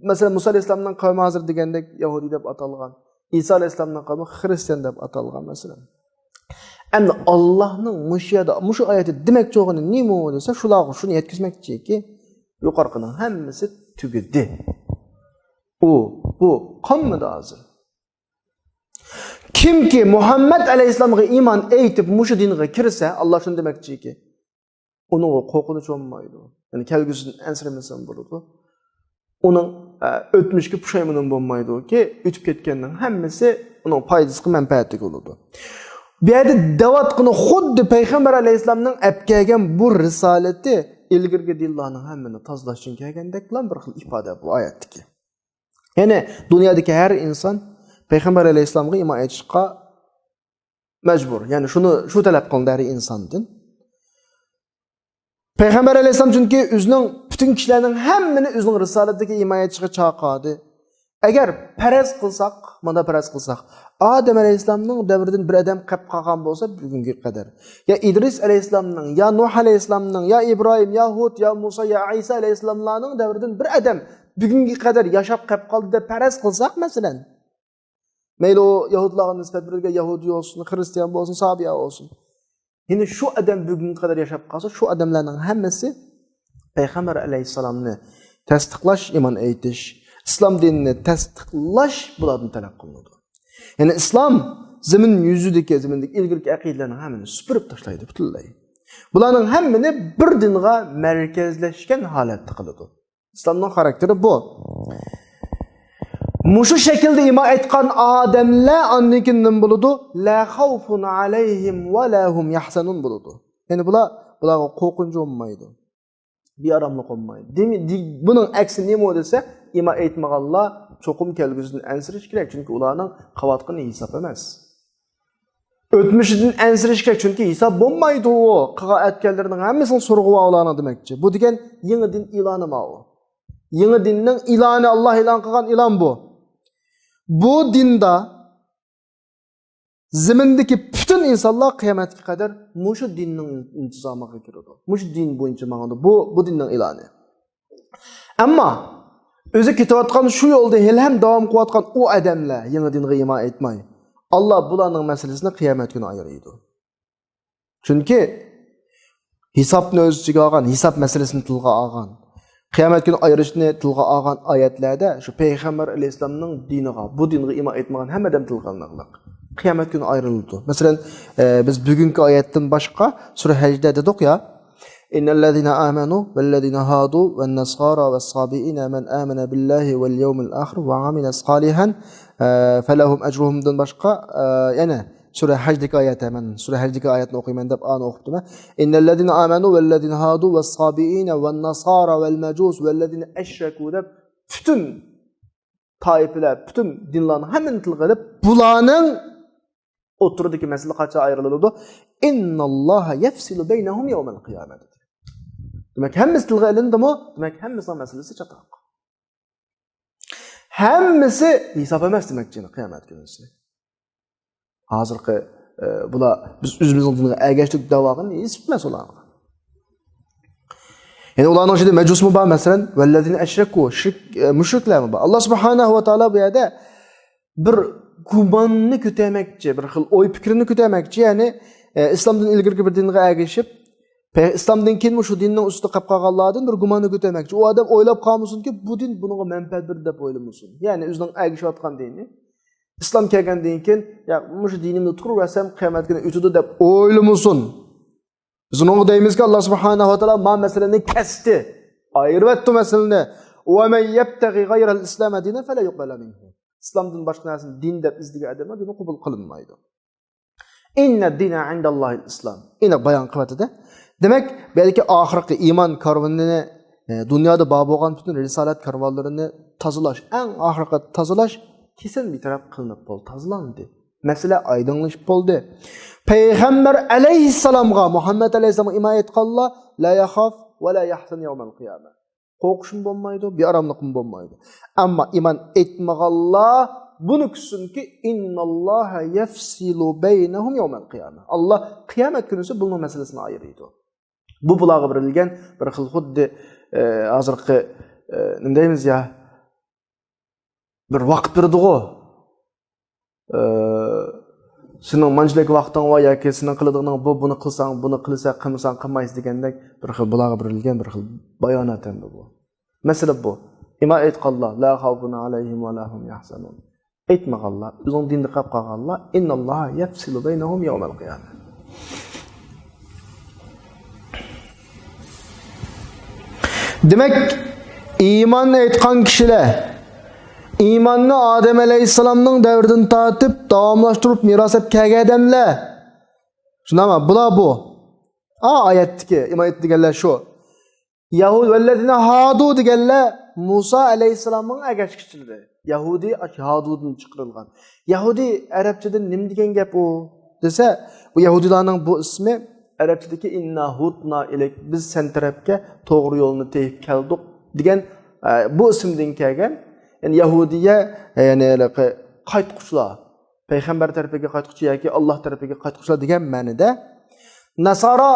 مەسىلەن، مۇسا ئەلەيھىسسالامنىڭ قەۋمى ھازىر دېگەندەك يەھۇدىي دەپ ئاتالغان. ئىسا ئەلەيھىسسالامنىڭ قەۋمى خرىستىيان دەپ ئاتالغان، مەسىلەن. ئەمدى ئاللانىڭ مۇشۇ يەردە، مۇشۇ ئايەتتە دېمەكچى بولغىنى نېمە دېسە، شۇلارغا شۇنى يەتكۈزمەكچىكى، يۇقىرىقىنىڭ ھەممىسى تۈگىدى. ئۇ، بۇ قالمىدى ھازىر. كىمكى مۇھەممەد ئەلەيھىسسالامغا ئىمان ئېيتىپ مۇشۇ دىنغا كىرسە، ئاللا شۇنى دېمەكچىكى، ئۇنىڭغا قورقۇنچ بولمايدۇ. يەنى كەلگۈسىدىن ئەنسىرىمىسىمۇ بولىدۇ. ئۇنىڭ، ئە، ئۆتمۈشكە پۇشايمىنىمۇ بولمايدۇكى، ئۆتۈپ كەتكەننىڭ ھەممىسى ئۇنىڭ پايدىسىغا، مەنپەئەتىگە بولىدۇ. بۇ يەردە دەۋاتقىنى خۇددى پەيغەمبەر ئەلەيھىسسالامنىڭ ئەپ كەلگەن بۇ رىسالىتى ئىلگىرىكى دىنلارنىڭ ھەممىنى تازىلاش ئۈچۈن كەلگەندەكلا بىر خىل ئىپادە بۇ ئايەتتىكى. يەنى دۇنيادىكى ھەر ئىنسان پەيغەمبەر ئەلەيھىسسالامغا ئىمان ئېيتىشقا مەجبۇر. يەنى شۇنى، شۇ تەلەپ قىلىنىدۇ ھەر ئىنساندىن. پەيغەمبەر ئەلەيھىسسالام چۈنكى ئۆزىنىڭ پۈتۈن كىشىلەرنىڭ ھەممىنى ئۆزىنىڭ رىسالىتىگە ھىمايە ئېتىشىغا چاقىردى. ئەگەر پەرەز قىلساق، مانا پەرەز قىلساق، ئادەم ئەلەيھىسسالامنىڭ دەۋرىدىن بىر ئادەم قېلىپ قالغان بولسا بۈگۈنگە قەدەر، يا ئىدرىس ئەلەيھىسسالامنىڭ، يا نۇھ ئەلەيھىسسالامنىڭ، يا ئىبراھىم، يا ھۇد، يا مۇسا، يا ئەيسا ئەلەيھىسسالاملارنىڭ دەۋرىدىن بىر ئادەم بۈگۈنگە قەدەر ياشاپ قېلىپ قالدى دەپ پەرەز قىلساق، مەسىلەن، مەيلى ئۇ يەھۇدلارغا نىسبەت بېرىلگەن يەھۇدىي بولسۇن، خرىستىيان بولسۇن، سابىيە بولسۇن. يەنى شۇ ئادەم بۈگۈنگە قەدەر ياشاپ قالسا، شۇ ئادەملەرنىڭ ھەممىسى پەيغەمبەر ئەلەيھىسسالامنى تەستىقلاش، ئىمان ئېيتىش، ئىسلام دىنىنى تەستىقلاش بۇلاردىن تەلەپ قىلىنىدۇ. يەنى ئىسلام زېمىن يۈزىدىكى، زېمىندىكى ئىلگىرىكى ئەقىدىلەرنىڭ ھەممىنى سۈپۈرۈپ تاشلايدۇ پۈتۈنلەي. بۇلارنىڭ ھەممىنى بىر دىنغا مەركەزلەشكەن ھالەتتە قىلىدۇ. ئىسلامنىڭ خاراكتېرى بۇ. مۇشۇ شەكىلدە ئىمان ئېيتقان ئادەملەر ئاندىن كېيىن نېمە بولىدۇ؟ لا خوف عليهم ولا هم يحزنون بولىدۇ. يەنى بۇلار، بۇلارغا قورقۇنچ بولمايدۇ. بىئاراملىق بولمايدۇ. دېمە-، دې-، بۇنىڭ ئەكسى نېمە دېسە، ئىمان ئېيتمىغانلار چوقۇم كەلگۈسىدىن ئەنسىرىشى كېرەك، چۈنكى ئۇلارنىڭ قىلىۋاتقىنى ھېساب ئەمەس. ئۆتمۈشىدىن ئەنسىرىشى كېرەك، چۈنكى ھېساب بولمايدۇ ئۇ. قىلغان ئەتكەنلىرىنىڭ ھەممىسىنىڭ سورىقى بار ئۇلارنىڭ دېمەكچى. بۇ دېگەن يېڭى دىن ئېلانى ماۋۇ. يېڭى دىننىڭ ئېلانى، ئاللا ئېلان قىلغان ئېلان بۇ. بۇ دىندا زېمىندىكى پۈتۈن ئىنسانلار قىيامەتكە قەدەر مۇشۇ دىننىڭ ئىنتىزامىغا كىرىدۇ. مۇشۇ دىن بويىچە ماڭىدۇ. بۇ، بۇ دىننىڭ ئېلانى. ئەمما ئۆزى كېتىۋاتقان شۇ يولدا ھېلىھەم داۋام قىلىۋاتقان ئۇ ئادەملەر، يېڭى دىنغا ئىمان ئېيتماي، ئاللا بۇلارنىڭ مەسىلىسىنى قىيامەت كۈنى ئايرىيدۇ. چۈنكى ھېسابنى ئۆز ئىچىگە ئالغان، ھېساب مەسىلىسىنى تىلغا ئالغان، قىيامەت كۈنى ئايرىشنى تىلغا ئالغان ئايەتلەردە شۇ پەيغەمبەر ئەلەيھىسسالامنىڭ دىنىغا، بۇ دىنغا ئىمان ئېيتمىغان ھەممە ئادەم تىلغا ئېلىنغلىق. قىيامەت كۈنى ئايرىلىدۇ. مەسىلەن، ئە، بىز بۈگۈنكى ئايەتتىن باشقا سۈرە ھەجدە دېدۇق يا، إن الذين آمنوا والذين هادوا والنصارى والصابئين من آمن بالله واليوم الآخر وعمل صالحا، ئە، فلهم أجرهم دىن باشقا، ئە، يەنە سۈرە ھەجدىكى ئايەت، مەن سۈرە ھەجدىكى ئايەتنى ئوقۇيمەن دەپ ئانى ئوقۇپتىمەن. إن الذين آمنوا والذين هادوا والصابئين والنصارى والمجوس والذين أشركوا دەپ پۈتۈن تائىپىلەر، پۈتۈن دىنلارنىڭ ھەممىنى تىلغا ئېلىپ، بۇلارنىڭ ئوتتۇرىدىكى مەسىلە قاچان ئايرىلىدۇ؟ إن الله يفصل بينهم يوم القيامة دېدى. دېمەك، ھەممىسى تىلغا ئېلىندىمۇ؟ دېمەك، ھەممىسىنىڭ مەسىلىسى چاتاق. ھەممىسى ھېساب ئەمەس دېمەكچى قىيامەت كۈنىسى. ھازىرقى، ئە، بۇلار بىز ئۆزىمىزنىڭ دىنىغا ئەگەشتۇق دەۋالغان ھېساب ئەمەس ئۇلارغا. يەنى ئۇلارنىڭ ئىچىدە مەجۇسمۇ بار، مەسىلەن، والذين أشركوا، شىرك، ئە، مۇشرىكلارمۇ بار. ئاللا سۇبھانەھۇ ۋە تائالا بۇ يەردە بىر گۇماننى كۆتەرمەكچى، بىر خىل ئوي پىكرىنى كۆتەرمەكچى، يەنى، ئە، ئىسلامدىن ئىلگىرىكى بىر دىنغا ئەگىشىپ، پە-، ئىسلامدىن كېيىنمۇ شۇ دىننىڭ ئۈستىدە قېلىپ قالغانلاردىن بىر گۇماننى كۆتەرمەكچى. ئۇ ئادەم ئويلاپ قالمىسۇنكى، بۇ دىن بۇنىڭغا مەنپەئەت بېرىدۇ دەپ ئويلىمىسۇن. يەنى ئۆزىنىڭ ئەگىشىۋاتقان دىنى، ئىسلام كەلگەندىن كېيىن، يا، مۇشۇ دىنىمدا تۇرۇۋەرسەم، قىيامەت كۈنى ئۆتىدۇ دەپ ئويلىمىسۇن. بىز ئۇنىڭغا دەيمىزكى، ئاللا سۇبھانەھۇ ۋە تائالا ما مەسىلىنى كەستى، ئايرىۋەتتى مەسىلىنى. ومن يبتغ غير الإسلام دينا فلن يقبل منه. ئىسلامدىن باشقا نەرسىنى دىن دەپ ئىزدىگەن ئادەمنىڭ دىنى قوبۇل قىلىنمايدۇ. إن الدين عند الله الإسلام. ئېنىق بايان قىلىۋاتىدۇ. دېمەك، بەلكى ئاخىرقى ئىمان كارۋىنىنى، ئە، دۇنيادا بار بولغان پۈتۈن رىسالەت كارۋانلىرىنى تازىلاش، ئەڭ ئاخىرقى تازىلاش كېسىل بىتەرەپ قىلىنىپ بولدى، تازىلاندى. مەسىلە ئايدىڭلىشىپ بولدى. پەيغەمبەر ئەلەيھىسسالامغا، مۇھەممەد ئەلەيھىسسالامغا ئىمان ئېيتقانلار لا يخاف ولا يحزن يوم القيامة. قورقۇشمۇ بولمايدۇ، بىئاراملىقمۇ بولمايدۇ. ئەمما ئىمان ئېيتمىغانلار بۇنى كۈتسۇنكى، إن الله يفصل بينهم يوم القيامة. ئاللا قىيامەت كۈنىسى بۇنىڭ مەسىلىسىنى ئايرىيدۇ. بۇ بۇلارغا بېرىلگەن بىر خىل خۇددى، ئە، ھازىرقى، ئە، نېمە دەيمىز يا، بىر ۋاقىت بېرىدىغۇ. ئە، سېنىڭ مانچىلىك ۋاقتىڭ بار ياكى سېنىڭ قىلىدىغىنىڭ بۇ، بۇنى قىلساڭ، بۇنى قىلىسەن، قىلمىساڭ، قىلمايسەن دېگەندەك بىر خىل بۇلارغا بېرىلگەن بىر خىل بايانات ئەمدى بۇ. مەسىلە بۇ. ئىمان ئېيتقانلار، لا خوف عليهم ولا هم يحزنون. ئېيتمىغانلار، ئۆزىنىڭ دىنىدا قېلىپ قالغانلار، إن الله يفصل بينهم يوم القيامة. دېمەك، ئىمان ئېيتقان كىشىلەر، ئىماننى ئادەم ئەلەيھىسسالامنىڭ دەۋرىدىن تارتىپ داۋاملاشتۇرۇپ مىراس ئېلىپ كەلگەن ئادەملەر. شۇنداقمۇ؟ بۇلار بۇ. ئا، ئايەتتىكى ئىمان ئېيتتى دېگەنلەر شۇ. يەھۇد، ۋەللەزىنە ھادۇ دېگەنلەر مۇسا ئەلەيھىسسالامنىڭ ئەگەشكۈچىلىرى. يەھۇدىي ئاش-، ھادۇدىن چىقىرىلغان. يەھۇدىي ئەرەبچىدە نېمە دېگەن گەپ ئۇ دېسە، بۇ يەھۇدىيلارنىڭ بۇ ئىسمى ئەرەبچىدىكى إنا هدنا إليك، بىز سەن تەرەپكە توغرا يولنى تېپىپ كەلدۇق دېگەن، ئە، بۇ ئىسىمدىن كەلگەن. يەنى يەھۇدىيە، ئە، يەنى ھېلىقى قايتقۇچىلار. پەيغەمبەر تەرىپىگە قايتقۇچى ياكى ئاللا تەرىپىگە قايتقۇچىلار دېگەن مەنىدە. ناسارا،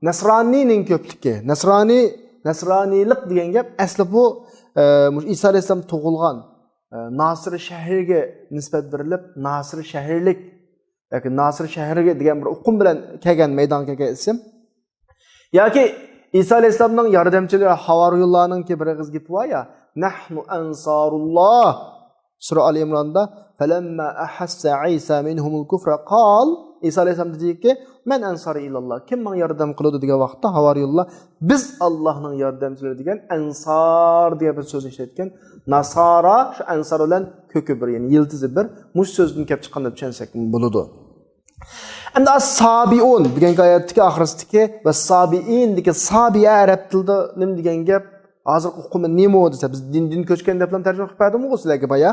نەسرانىينىڭ كۆپلۈكى. نەسرانىي، نەسرانىيلىق دېگەن گەپ ئەسلى بۇ، ئە، مۇشۇ ئىسا ئەلەيھىسسالام تۇغۇلغان، ئە، ناسىر شەھىرىگە نىسبەت بېرىلىپ، ناسىر شەھەرلىك ياكى ناسىر شەھىرىگە دېگەن بىر ئۇقۇم بىلەن كەلگەن، مەيدانغا كەلگەن ئىسىم. ياكى ئىسا ئەلەيھىسسالامنىڭ ياردەمچىلىرى ھاۋارىيۇنلارنىڭكى بىر ئېغىز گېپى بار يا، نەھنۇ ئەنسارۇللا. سۈرە ئال ئىمراندا، فەلەممە ئەھەسسە ئىسا مىنھۇمۇل كۇفرە قال، ئىسا ئەلەيھىسسالام دېدىكى، مەن ئەنسارى ئىلاللا، كىم ماڭا ياردەم قىلىدۇ دېگەن ۋاقىتتا ھاۋارىيۇنلار، بىز ئاللاھنىڭ ياردەمچىلىرى دېگەن ئەنسار دېگەن بىر سۆزنى ئىشلەتكەن. ناسارا، شۇ ئەنسار بىلەن كۆكى بىر، يەنى يىلتىزى بىر، مۇشۇ سۆزدىن كەپ چىققان دەپ چۈشەنسەكمۇ بولىدۇ. ئەمدى ئەس-سابىئۇن دېگەنكى ئايەتتىكى ئاخىرسىدىكى ۋە سابىئىندىكى سابىئە ئەرەب تىلىدا نېمە دېگەن گەپ؟ ھازىرقى ئۇقۇمى نېمە دېسە، بىز دىندىن كۆچكەن دەپلا تەرجىمە قىلىپ بەردىمغۇ سىلەرگە بايا.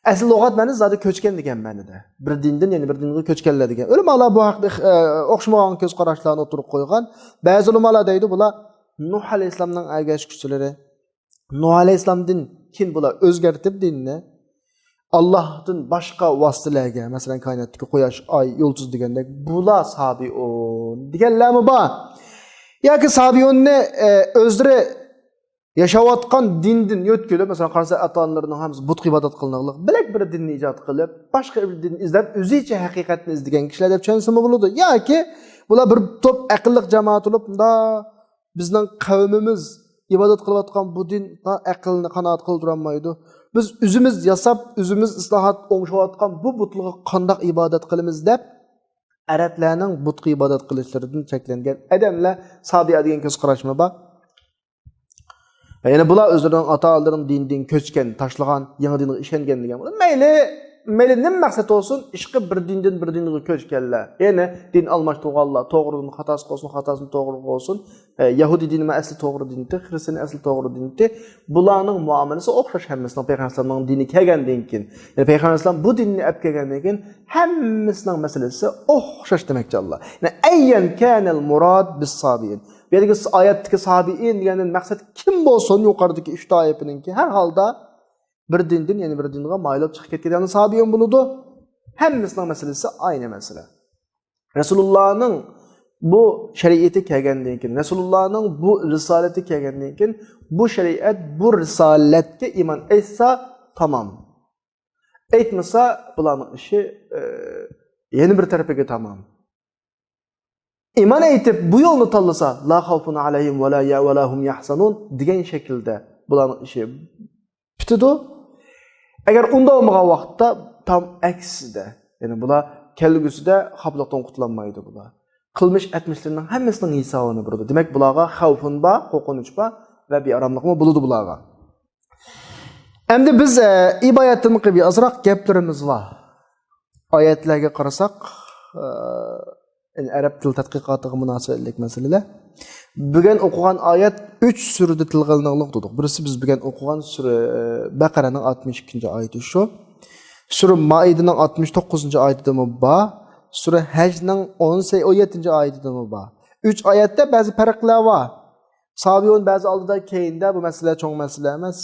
ئەسلى لۇغەت مەنىسى زادى كۆچكەن دېگەن مەنىدە. بىر دىندىن يەنە بىر دىنغا كۆچكەنلەر دېگەن. ئۆلىمالار بۇ ھەقتە، ئە، ئوخشىمىغان كۆز قاراشلارنى ئوتتۇرىغا قويغان. بەزى ئۆلىمالار دەيدۇ، بۇلار نۇھ ئەلەيھىسسالامنىڭ ئەگەشكۈچىلىرى. نۇھ ئەلەيھىسسالامدىن كېيىن بۇلار ئۆزگەرتىپ دىننى، ئاللاھتىن باشقا ۋاسىتىلەرگە، مەسىلەن، كائىناتتىكى قۇياش، ئاي، يۇلتۇز دېگەندەك، بۇلار سابىئۇن دېگەنلەرمۇ بار. ياكى سابىئۇننى، ئە، ئۆزلىرى ياشاۋاتقان دىندىن يۆتكىلىپ، مەسىلەن، قارىسا، ئاتا-ئانىلىرىنىڭ ھەممىسى بۇتقا ئىبادەت قىلىنىدىغان بەلەك بىر دىننى ئىجاد قىلىپ، باشقا بىر دىن ئىزدەپ، ئۆزىچە ھەقىقەتنى ئىزدىگەن كىشىلەر دەپ چۈشەنسىمۇ بولىدۇ. ياكى بۇلار بىر توپ ئەقىللىق جامائەت بولۇپ، مۇنداق بىزنىڭ قەۋمىمىز ئىبادەت قىلىۋاتقان بۇ دىن ئەقىلنى قانائەت قىلدۇرالمايدۇ. بىز ئۆزىمىز ياساپ، ئۆزىمىز ئىسلاھات ئوڭشاۋاتقان بۇ بۇتلارغا قانداق ئىبادەت قىلىمىز دەپ، ئەرەبلەرنىڭ بۇتقا ئىبادەت قىلىشلىرىدىن چەكلەنگەن ئادەملەر سابىئە دېگەن كۆز قاراشمۇ بار. يەنى بۇلار ئۆزلىرىنىڭ ئاتا-ئانىلىرىنىڭ دىنىدىن كۆچكەن، تاشلىغان، يېڭى دىنغا ئىشەنگەن دېگەن بولىدۇ. مەيلى، مەيلى نېمە مەقسەت بولسۇن، ئىشقى بىر دىندىن بىر دىنغا كۆچكەنلەر. يەنى دىن ئالماشتۇرغانلار، توغرىدىن خاتاسى قولسۇن، خاتاسىدىن توغرا قولسۇن. ئە، يەھۇدىي دىنىمۇ ئەسلى توغرا دىن ئىدى، خىرىستىيان ئەسلى توغرا دىن ئىدى. بۇلارنىڭ مۇئامىلىسى ئوخشاش ھەممىسىنىڭ پەيغەمبەر ئەلەيھىسسالامنىڭ دىنى كەلگەندىن كېيىن. يەنى پەيغەمبەر ئەلەيھىسسالام بۇ دىننى ئەپ كەلگەندىن كېيىن ھەممىسىنىڭ مەسىلىسى ئوخشاش دېمەكچى ئاللا. يەنى ئەييەن كانەل مۇراد بىس سابىئىن. بۇ يەردىكى ئايەتتىكى سابىئىن دېگەندىن مەقسەت كىم بولسۇن، يۇقىرىدىكى ئۈچ تائىپىنىڭكى ھەر ھالدا بىر دىندىن يەنە بىر دىنغا مايىل بولۇپ چىقىپ كەتكەن سابىئىن بولىدۇ. ھەممىسىنىڭ مەسىلىسى ئاينى مەسىلە. رەسۇلۇللانىڭ بۇ شەرىئىتى كەلگەندىن كېيىن، رەسۇلۇللانىڭ بۇ رىسالىتى كەلگەندىن كېيىن، بۇ شەرىئەت، بۇ رىسالەتكە ئىمان ئېيتسا تامام. ئېيتمىسا، بۇلارنىڭ ئىشى، ئە، يەنە بىر تەرىپىگە تامام. ئىمان ئېيتىپ، بۇ يولنى تاللىسا، لا خاۋفۇن ئەلەيھىم ۋە لا يە-، ۋە لا ھۇم يەھزەنۇن دېگەن شەكىلدە بۇلارنىڭ ئىشى پۈتىدۇ. ئەگەر ئۇنداق بولمىغان ۋاقىتتا، تام ئەكسىدە، يەنى بۇلار كەلگۈسىدە خاپىلىقتىن قۇتۇلالمايدۇ بۇلار. قىلمىش ئەتمىشلىرىنىڭ ھەممىسىنىڭ ھېسابىنى بېرىدۇ. دېمەك، بۇلارغا خەۋپۇن بار، قورقۇنچ بار ۋە بىئاراملىقمۇ بولىدۇ بۇلارغا. ئەمدى بىز، ئە، ئىبايەتتىن قىلىپ ئازراق گەپلىرىمىز بار. ئايەتلەرگە قارىساق، ئە، يەنى ئەرەب تىل تەتقىقاتىغا مۇناسىۋەتلىك مەسىلىلەر. بۈگۈن ئوقۇغان ئايەت ئۈچ سۈرىدە تىلغا ئېلىنىغلىق دېدۇق. بىرسى بىز بۈگۈن ئوقۇغان سۈرە، ئە، بەقەرەنىڭ ئاتمىش ئىككىنچى ئايىتى شۇ. سۈرە مائىدىنىڭ ئاتمىش توققۇزىنچى ئايىتىدىمۇ بار. سۈرە ھەجنىڭ ئون سەي-، ئون يەتتىنچى ئايىتىدىمۇ بار. ئۈچ ئايەتتە بەزى پەرقلەر بار. سابىئۇن بەزى ئالدىدا، كەينىدە، بۇ مەسىلە چوڭ مەسىلە ئەمەس.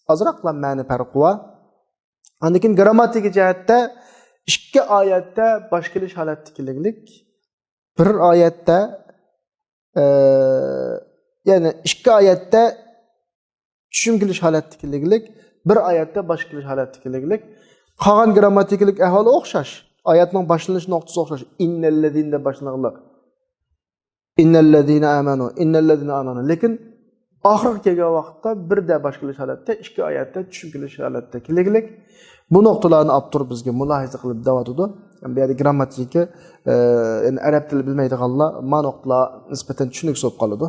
ئازراقلا مەنە پەرقى بار. ئاندىن كېيىن گرامماتىكا جەھەتتە ئىككى ئايەتتە باش كېلىش ھالەتتە كېلىگلىك، بىر ئايەتتە، ئە، يەنى ئىككى ئايەتتە چۈشۈم كېلىش ھالەتتە كېلىگلىك، بىر ئايەتتە باش كېلىش ھالەتتە كېلىگلىك. قالغان گرامماتىكىلىق ئەھۋالى ئوخشاش. ئايەتنىڭ باشلىنىش نۇقتىسى ئوخشاش. ئىننەللەزىنە دەپ باشلىنىغلىق. ئىننەللەزىنە ئامەنۇ، ئىننەللەزىنە ئامەنۇ. لېكىن ئاخىرغا كەلگەن ۋاقىتتا بىردە باش كېلىش ھالەتتە، ئىككى ئايەتتە چۈشۈم كېلىش ھالەتتە كېلىگلىك. بۇ نۇقتىلارنى ئاپتور بىزگە مۇلاھىزە قىلىپ دەۋاتىدۇ. بۇ يەردە گرامماتىكا، ئە، يەنى ئەرەب تىلى بىلمەيدىغانلار ما نۇقتىلار نىسبەتەن چۈشىنىكسىز بولۇپ قالىدۇ.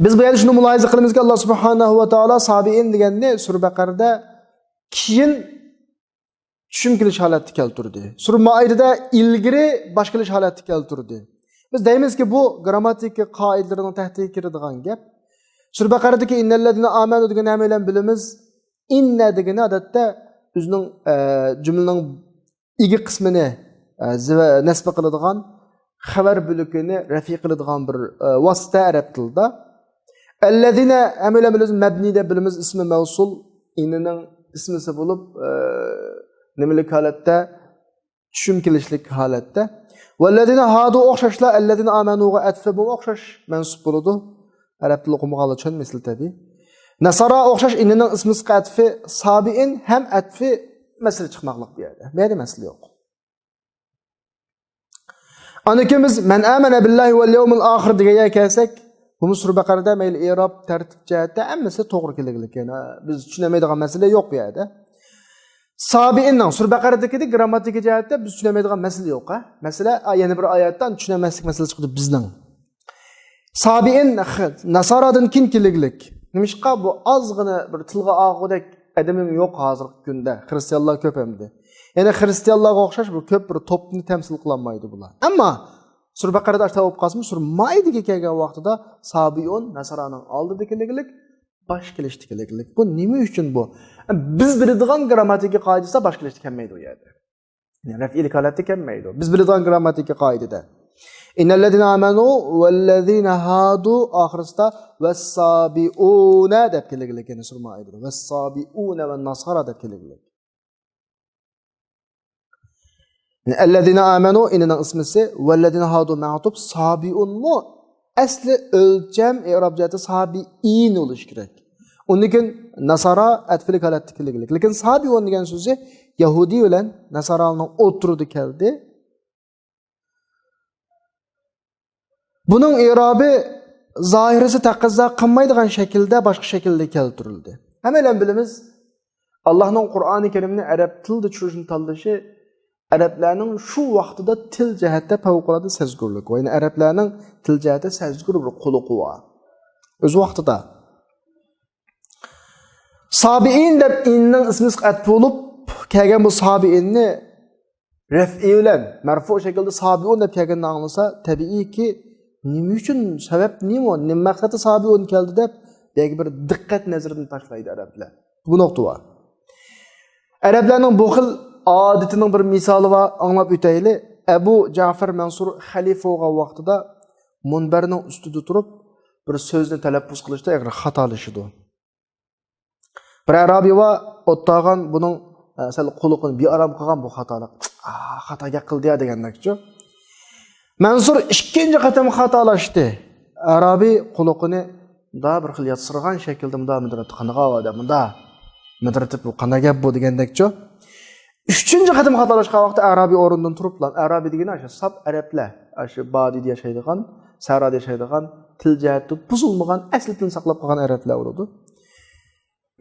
بىز بۇ يەردە شۇنى مۇلاھىزە قىلىمىزكى، ئاللا سۇبھانەھۇ ۋە تائالا سابىئىن دېگەننى سۈرە بەقەرىدە كېيىن چۈشۈم كېلىش ھالەتتە كەلتۈردى. سۈرە مائىدىدە ئىلگىرى باش كېلىش ھالەتتە كەلتۈردى. بىز دەيمىزكى، بۇ گرامماتىكا قائىدىلىرىنىڭ تەھتىگە كىرىدىغان گەپ. سۈرە بەقەرىدىكى ئىننەللەزىنە ئامەنۇ دېگەننى ھەممەيلەن بىلىمىز. ئىننە دېگىنى، ئادەتتە، ئۆزىنىڭ، ئە، جۈملىنىڭ ئىگە قىسمىنى، ئە، زىۋە-، نەسب قىلىدىغان، خەۋەر بۆلىكىنى رەفئ قىلىدىغان بىر، ئە، ۋاسىتە ئەرەب تىلىدا. ئەللەزىنە، ھەممەيلەن بىلىمىز، مەبنى دەپ بىلىمىز، ئىسمى مەۋسۇل، ئىننىنىڭ ئىسمىسى بولۇپ، ئە، نېمىلىك ھالەتتە؟ چۈشۈم كېلىشلىك ھالەتتە. ۋەللەزىنە ھادۇ ئوخشاشلا، ئەللەزىنە ئامەنۇغا ئەتفى بۇ ئوخشاش مەنسۇپ بولىدۇ. ئەرەب تىلى ئوقۇمىغانلار چۈشەنمەسلىك تەبىئىي. نەسارا ئوخشاش ئىننىنىڭ ئىسمىسىغا ئەتفى، سابىئىن ھەم ئەتفى مەسىلە چىقماقلىق بۇ يەردە. بۇ يەردە مەسىلە يوق. ئاندىن كېيىن بىز مەن ئامەنە بىللاھى ۋەل يەۋمىل ئاخىر دېگەن يەرگە كەلسەك، بۇمۇ سۈرە بەقەرىدە مەيلى ئېراب، تەرتىپ جەھەتتە ھەممىسى توغرا كېلىگلىك. يەنى بىز چۈشىنەلمەيدىغان مەسىلە يوق بۇ يەردە. سابىئىننىڭ سۈرە بەقەرىدىكىدەك گرامماتىكا جەھەتتە بىز چۈشىنەلمەيدىغان مەسىلە يوق، ھە؟ مەسىلە، ئا، يەنە بىر ئايەتتە چۈشىنەلمەسلىك مەسىلىسى چىقىدۇ بىزنىڭ. سابىئىن خ-، ناسارادىن كېيىن كېلىگلىك. نېمىشقا؟ بۇ ئازغىنە بىر تىلغا ئالغۇدەك ئادىمىم يوق ھازىرقى كۈندە. خىرىستىيانلار كۆپ ئەمدى. يەنى خىرىستىيانلارغا ئوخشاش بىر كۆپ بىر توپنى تەمسىل قىلالمايدۇ بۇلار. ئەمما سۈرە بەقەرىدە ئاشۇنداق بولۇپ قالسىمۇ، سۈرە مائىدىگە كەلگەن ۋاقتىدا سابىئون ناسارانىڭ ئالدىدا كېلىگلىك، باش كېلىشتە كېلىگلىك. بۇ نېمە ئۈچۈن بۇ؟ بىز بىلىدىغان گرامماتىكا قائىدىسىدا باش كېلىشتە كەلمەيدۇ ئۇ يەردە. يەنى رەفئىيلىك ھالەتتە كەلمەيدۇ. بىز بىلىدىغان گرامماتىكا قائىدىدە. ئىننەللەزىنە ئامەنۇ ۋەللەزىنە ھادۇ ئاخىرىسىدا ۋەسسابىئۇنە دەپ كېلىگلىك، يەنى سۈرە مائىدىدە. ۋەسسابىئۇنە ۋە ناسارا دەپ كېلىگلىك. يەنى ئەللەزىنە ئامەنۇ ئىننىڭ ئىسمىسى، ۋەللەزىنە ھادۇ مەئتۇپ، سابىئۇنمۇ ئەسلى ئۆلچەم ئىراب جەھەتتە سابىئىن بولۇشى كېرەك. ئۇندىن كېيىن ناسارا ئەتفىلىك ھالەتتە كېلىگلىك. لېكىن سابىئۇن دېگەن سۆزى يەھۇدىي بىلەن ناسارانىڭ ئوتتۇرىدا كەلدى. بۇنىڭ ئىرابى زاھىرىسى تەقەززا قىلمايدىغان شەكىلدە باشقا شەكىلدە كەلتۈرۈلدى. ھەممەيلەن بىلىمىز، ئاللاھنىڭ قۇرئانى كەرىمنى ئەرەب تىلدا چۈشۈرۈشنى تاللىشى ئەرەبلەرنىڭ شۇ ۋاقتىدا تىل جەھەتتە پەۋقۇلئاددە سەزگۈرلۈكى، يەنى ئەرەبلەرنىڭ تىل جەھەتتە سەزگۈر بىر قۇلىقى بار. ئۆز ۋاقتىدا. سابىئىن دەپ ئىننىڭ ئىسمىسى ئەتپى بولۇپ كەلگەن بۇ سابىئىننى رەفئى بىلەن مەرفۇ شەكىلدە سابىئۇن دەپ كەلگىنىنى ئاڭلىسا، تەبىئىيكى، نېمە ئۈچۈن، سەۋەب نېمە، نېمە مەقسەتتە سابىئۇن كەلدى دەپ، بۇ يەرگە بىر دىققەت نەزىرىنى تاشلايدۇ ئەرەبلەر. بۇ نۇقتا بار. ئەرەبلەرنىڭ بۇ خىل ئادىتىنىڭ بىر مىسالى بار، ئاڭلاپ ئۆتەيلى. ئەبۇ جەفەر مەنسۇر خەلىپە بولغان ۋاقتىدا مۇنبەرنىڭ ئۈستىدە تۇرۇپ، بىر سۆزنى تەلەپپۇز قىلىشتا ئېغىر خاتالىشىدۇ. بىر ئەرابىي بار، ئولتۇرغان بۇنىڭ، ئە، سەل قۇلىقىنى بىئارام قىلغان بۇ خاتالىق. «ئا، خاتا گەپ قىلدى يا» دېگەندەكچۇ. مەنسۇر ئىككىنچى قېتىم خاتالاشتى. ئەرابىي قۇلىقىنى مۇندا بىر خىل ياتسىرىغان شەكىلدە مۇندا مىدىرلىتىپ، «قانداق ئاۋاز دە مۇندا مىدىرلىتىپ، بۇ قانداق گەپ بۇ؟» دېگەندەكچۇ. ئۈچىنچى قېتىم خاتالاشقان ۋاقىتتا ئەرابىي ئورنىدىن تۇرۇپلا، ئەرابىي دېگىنى ئاشۇ ساپ ئەرەبلەر، ئاشۇ بادىيدا ياشايدىغان، سەھرادا ياشايدىغان، تىل جەھەتتە بۇزۇلمىغان، ئەسلى تىلىنى ساقلاپ قالغان ئەرەبلەر بولىدۇ.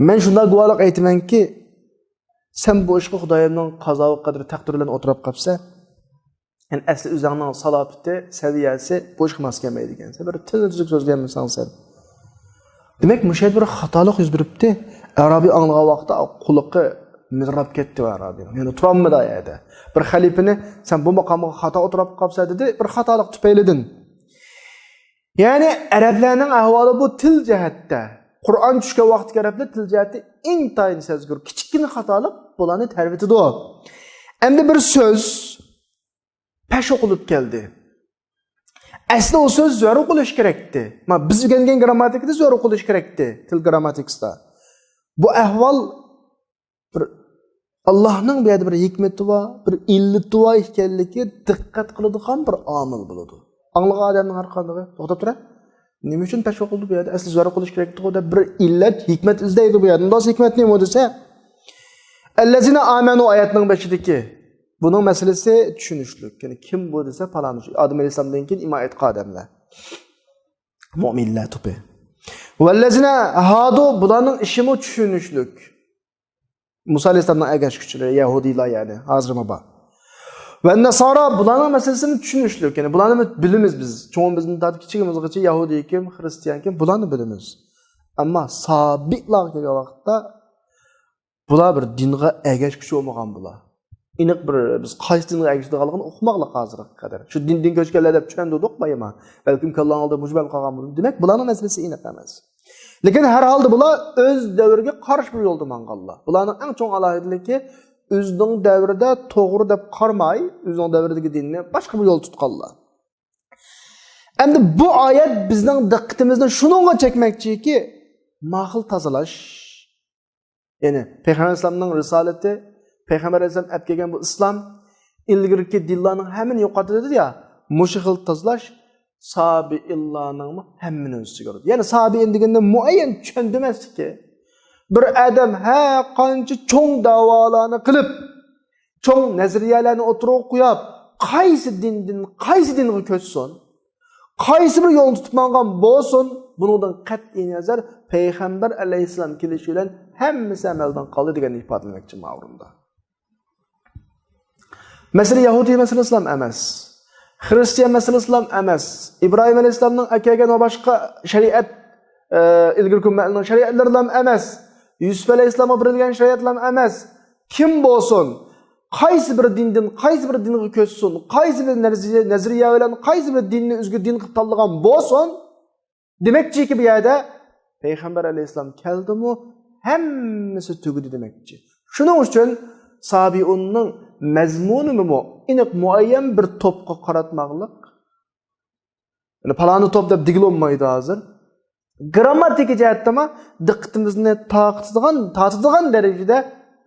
مەن شۇنداق گۇۋاھلىق ئېيتىمەنكى، سەن بۇ ئىشقا خۇدايىمنىڭ قازاۋۇ قەدرى، تەقدىرى بىلەن ئولتۇراپ قاپسەن. يەنى ئەسلى ئۆزۈڭنىڭ سالاپىتى، سەۋىيەسى بۇ ئىشقا ماس كەلمەيدىكەن. سەن بىر تىلنى تۈزۈك سۆزلىيەلمىسەڭ سەن. دېمەك، مۇشۇ يەردە بىر خاتالىق يۈز بېرىپتۇ. ئەرابىي ئاڭلىغان ۋاقىتتا قۇلىقى مىدىرلاپ كەتتى ئەرابىي. يەنى تۇرالمىدى ئۇ يەردە. بىر خەلىپىنى، «سەن بۇ ماقامغا خاتا ئولتۇراپ قاپسەن» دېدى، بىر خاتالىق تۈپەيلىدىن. يەنى ئەرەبلەرنىڭ ئەھۋالى بۇ تىل جەھەتتە. قۇرئان چۈشكەن ۋاقىتتىكى ئەرەبلەر تىل جەھەتتە ئىنتايىن سەزگۈر. كىچىككىنە خاتالىق بۇلارنى تەربىتىدۇ. ئەمدى بىر سۆز پەش ئوقۇلۇپ كەلدى. ئەسلى ئۇ سۆز زۆرۈر ئوقۇلۇش كېرەكتى. ما، بىز ئۆگەنگەن گىرامماتىكىدا زۆرۈر ئوقۇلۇش كېرەكتى، تىل گىرامماتىكىسىدا. بۇ ئەھۋال بىر ئاللاھنىڭ بۇ يەردە بىر ھېكمىتى بار، بىر ئىللىتى بار ئىكەنلىكى دىققەت قىلىدىغان بىر ئامىل بولىدۇ. ئاڭلىغان ئادەمنىڭ ھەر قاندىقى، توختاپ تۇرە. نېمە ئۈچۈن پەش ئوقۇلدى بۇ يەردە؟ ئەسلى زۆرۈر ئوقۇلۇش كېرەكتىغۇ دەپ بىر ئىللەت، ھېكمەت ئىزدەيدۇ بۇ يەردە. ئۇنداق ھېكمەت نېمە دېسە، ئەللەزىنە ئامەنۇ ئايەتنىڭ بېشىدىكى. بۇنىڭ مەسىلىسى چۈشىنىشلىك. يەنى كىم بۇ دېسە، پالان ئادەم ئەلەيھىسسالامدىن كېيىن ئىمان ئېيتقان ئادەملەر. مۆمىنلەر توپى. ۋەللەزىنە ھادۇ، بۇلارنىڭ ئىشىمۇ چۈشىنىشلىك. مۇسا ئەلەيھىسسالامنىڭ ئەگەشكۈچىلىرى، يەھۇدىيلار يەنى، ھازىرمۇ بار. ۋە ناسارا، بۇلارنىڭ مەسىلىسىنى چۈشىنىشلىك. يەنى بۇلارنى بىلىمىز بىز. چوڭىمىزدىن تارتىپ كىچىكىمىزگىچە يەھۇدىي كىم، خىرىستىيان كىم، بۇلارنى بىلىمىز. ئەمما سابىئلارغا كەلگەن ۋاقىتتا بۇلار بىر دىنغا ئەگەشكۈچى بولمىغان بۇلار. ئېنىق بىر بىز قايسى دىنغا ئەگىشىدىغانلىقىنى ئۇقماقلىق ھازىرغا قەدەر. شۇ دىندىن كۆچكەنلەر دەپ چۈشەندۈردۇق بايىما. بەلكىم كاللاڭلاردا مۇشۇ بەلكى قالغان بولىدۇ. دېمەك، بۇلارنىڭ مەسىلىسى ئېنىق ئەمەس. لېكىن ھەر ھالدا بۇلار ئۆز دەۋرىگە قارشى بىر يولدا ماڭغانلار. بۇلارنىڭ ئەڭ چوڭ ئالاھىدىلىكى ئۆزىنىڭ دەۋرىدە توغرا دەپ قارىماي، ئۆزىنىڭ دەۋرىدىكى دىننى باشقا بىر يول تۇتقانلار. ئەمدى بۇ ئايەت بىزنىڭ دىققىتىمىزنى شۇنىڭغا چەكمەكچىكى، ماقۇل تازىلاش. يەنى پەيغەمبەر ئەلەيھىسسالامنىڭ رىسالىتى، پەيغەمبەر ئەلەيھىسسالام ئەپ كەلگەن بۇ ئىسلام ئىلگىرىكى دىنلارنىڭ ھەممىنى يوقاتتى دېدى يا، مۇشۇ خىل تازىلاش سابىئىنلارنىڭمۇ ھەممىنى ئۆز ئىچىگە ئالىدۇ. يەنى سابىئىن دېگەندە مۇئەييەن چۈشەندۈرمەسلىكى. بىر ئادەم ھەر قانچە چوڭ دەۋالارنى قىلىپ، چوڭ نەزەرىيەلەرنى ئوتتۇرىغا قويۇپ، قايسى دىندىن قايسى دىنغا كۆچسۇن، قايسى بىر يولنى تۇتۇپ ماڭغان بولسۇن، بۇنىڭدىن قەتئىي نەزەر پەيغەمبەر ئەلەيھىسسالام كېلىشى بىلەن ھەممىسى ئەمەلدىن قالدى دېگەننى ئىپادىلىمەكچى ماۋۇ ئورۇندا. مەسىلە يەھۇدىي مەسىلىسىلا ھەم ئەمەس. خىرىستىيان مەسىلىسىلا ھەم ئەمەس. ئىبراھىم ئەلەيھىسسالامنىڭ ئەكەلگەن ۋە باشقا شەرىئەت، ئە، ئىلگىرىكى ئۈممەتلەرنىڭ شەرىئەتلىرىلا ھەم ئەمەس. يۈسۈپ ئەلەيھىسسالامغا بېرىلگەن شەرىئەتلا ھەم ئەمەس. كىم بولسۇن، قايسى بىر دىندىن قايسى بىر دىنغا كۆچسۇن، قايسى بىر نەزەرىيە، نەزەرىيە بىلەن قايسى بىر دىننى ئۆزىگە دىن قىلىپ تاللىغان بولسۇن، دېمەكچىكى، بۇ يەردە پەيغەمبەر ئەلەيھىسسالام كەلدىمۇ، ھەممىسى تۈگىدى دېمەكچى. شۇنىڭ ئۈچۈن سابىئۇننىڭ مەزمۇنىنىمۇ ئېنىق مۇئەييەن بىر توپقا قاراتماقلىق يەنى پالانى توپ دەپ دېگىلى بولمايدۇ ھازىر. گرامماتىكا جەھەتتىمۇ دىققىتىمىزنى تارتىدىغان، تارتىدىغان دەرىجىدە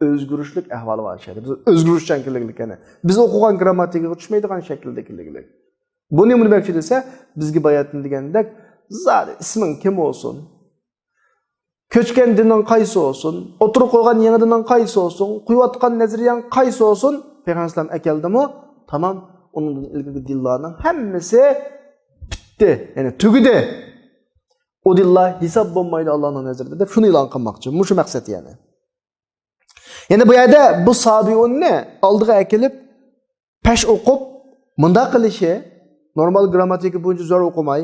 ئۆزگىرىشلىك ئەھۋالى بار شەكىلدە. بىز ئۆزگىرىشچان كېلىگلىك يەنى. بىز ئوقۇغان گرامماتىكىغا چۈشمەيدىغان شەكىلدە كېلىگلىك. بۇ نېمە دېمەكچى دېسە، بىزگە باياتىن دېگەندەك، زادى ئىسمىڭ كىم بولسۇن، كۆچكەن دىنىڭ قايسى بولسۇن، ئوتتۇرىغا قويغان يېڭى دىنىڭ قايسى بولسۇن، قويۇۋاتقان نەزەرىيەڭ قايسى بولسۇن، پەيغەمبەر ئەلەيھىسسالام ئەكەلدىمۇ، تامام، ئۇنىڭدىن ئىلگىرىكى دىنلارنىڭ ھەممىسى پۈتتى، يەنى تۈگىدى. ئۇ دىنلار ھېساب بولمايدۇ ئاللانىڭ نەزىرىدە دەپ شۇنى ئېلان قىلماقچى. مۇشۇ مەقسەت يەنى. يەنى بۇ يەردە بۇ سابىئۇننى ئالدىغا ئەكېلىپ، پەش ئوقۇپ، مۇنداق قىلىشى، نورمال گرامماتىكا بويىچە زور ئوقۇماي،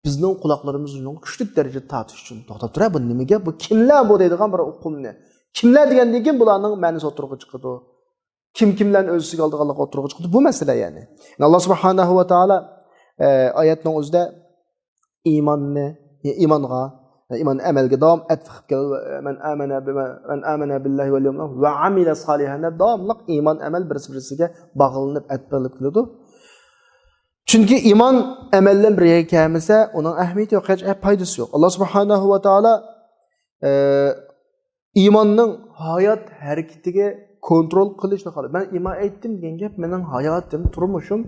بىزنىڭ قۇلاقلىرىمىزنى كۈچلۈك دەرىجىدە تارتىش ئۈچۈن، توختاپ تۇرە، بۇ نېمە گەپ؟ بۇ كىملەر بۇ دەيدىغان بىر ئۇقۇمنى. كىملەر دېگەندىن كېيىن بۇلارنىڭ مەنىسى ئوتتۇرىغا چىقىدۇ. كىم كىملەرنى ئۆز ئىچىگە ئالىدىغانلىقى ئوتتۇرىغا چىقىدۇ. بۇ مەسىلە يەنى. يەنى ئاللا سۇبھانەھۇ ۋە تائالا، ئە، ئايەتنىڭ ئۆزىدە ئىماننى، ئىمانغا، ئىمان ئەمەلگە داۋام ئەتىپ قىلىپ كېلىدۇ. مەن ئامەنە بىمە، مەن ئامەنە بىللاھى ۋەل يەۋمىل ئاخىر ۋە ئامىلە سالىھەن دەپ داۋاملىق ئىمان، ئەمەل بىرسى-بىرسىگە باغلىنىپ ئەتىپ قىلىپ كېلىدۇ. چۈنكى ئىمان ئەمەل بىلەن بىر يەرگە كەلمىسە، ئۇنىڭ ئەھمىيىتى يوق، ھېچ پايدىسى يوق. ئاللا سۇبھانەھۇ ۋە تائالا، ئە، ئىماننىڭ ھايات ھەرىكىتىگە كونترول قىلىشنى خالايدۇ. مەن ئىمان ئېيتتىم دېگەن گەپ، مېنىڭ ھاياتىم، تۇرمۇشۇم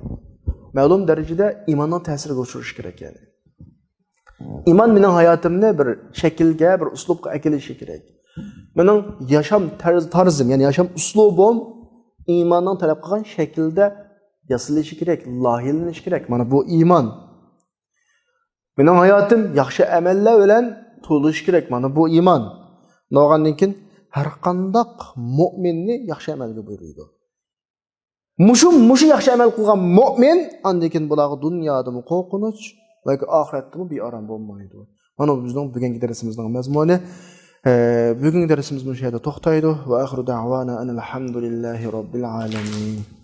مەلۇم دەرىجىدە ئىماننىڭ تەسىرىگە ئۇچرىشى كېرەك، يەنى. ئىمان مېنىڭ ھاياتىمنى بىر شەكىلگە، بىر ئۇسلۇبقا ئەكېلىشى كېرەك. مېنىڭ ياشام تەرز-، تارزىم، يەنى ياشام ئۇسلۇبۇم ئىماننىڭ تەلەپ قىلغان شەكلىدە ياسىلىشى كېرەك، لايىھىلىنىشى كېرەك. مانا بۇ ئىمان. مېنىڭ ھاياتىم ياخشى ئەمەللەر بىلەن تولۇشى كېرەك. مانا بۇ ئىمان. بولغاندىن كېيىن ھەر قانداق مۆمىننى ياخشى ئەمەلگە بۇيرۇيدۇ. مۇشۇ، مۇشۇ ياخشى ئەمەل قىلغان مۆمىن، ئاندىن كېيىن بۇلارغا دۇنيادىمۇ قورقۇنچ ۋە ئاخىرەتتىمۇ بىئارام بولمايدۇ. مانا بۇ بىزنىڭ بۈگۈنكى دەرسىمىزنىڭ مەزمۇنى. ئە، بۈگۈنكى دەرسىمىز مۇشۇ يەردە توختايدۇ. ۋە ئاخىرۇ دەئۋانا ئەنىل ھەمدۇلىللاھى رەببىل ئالەمىن.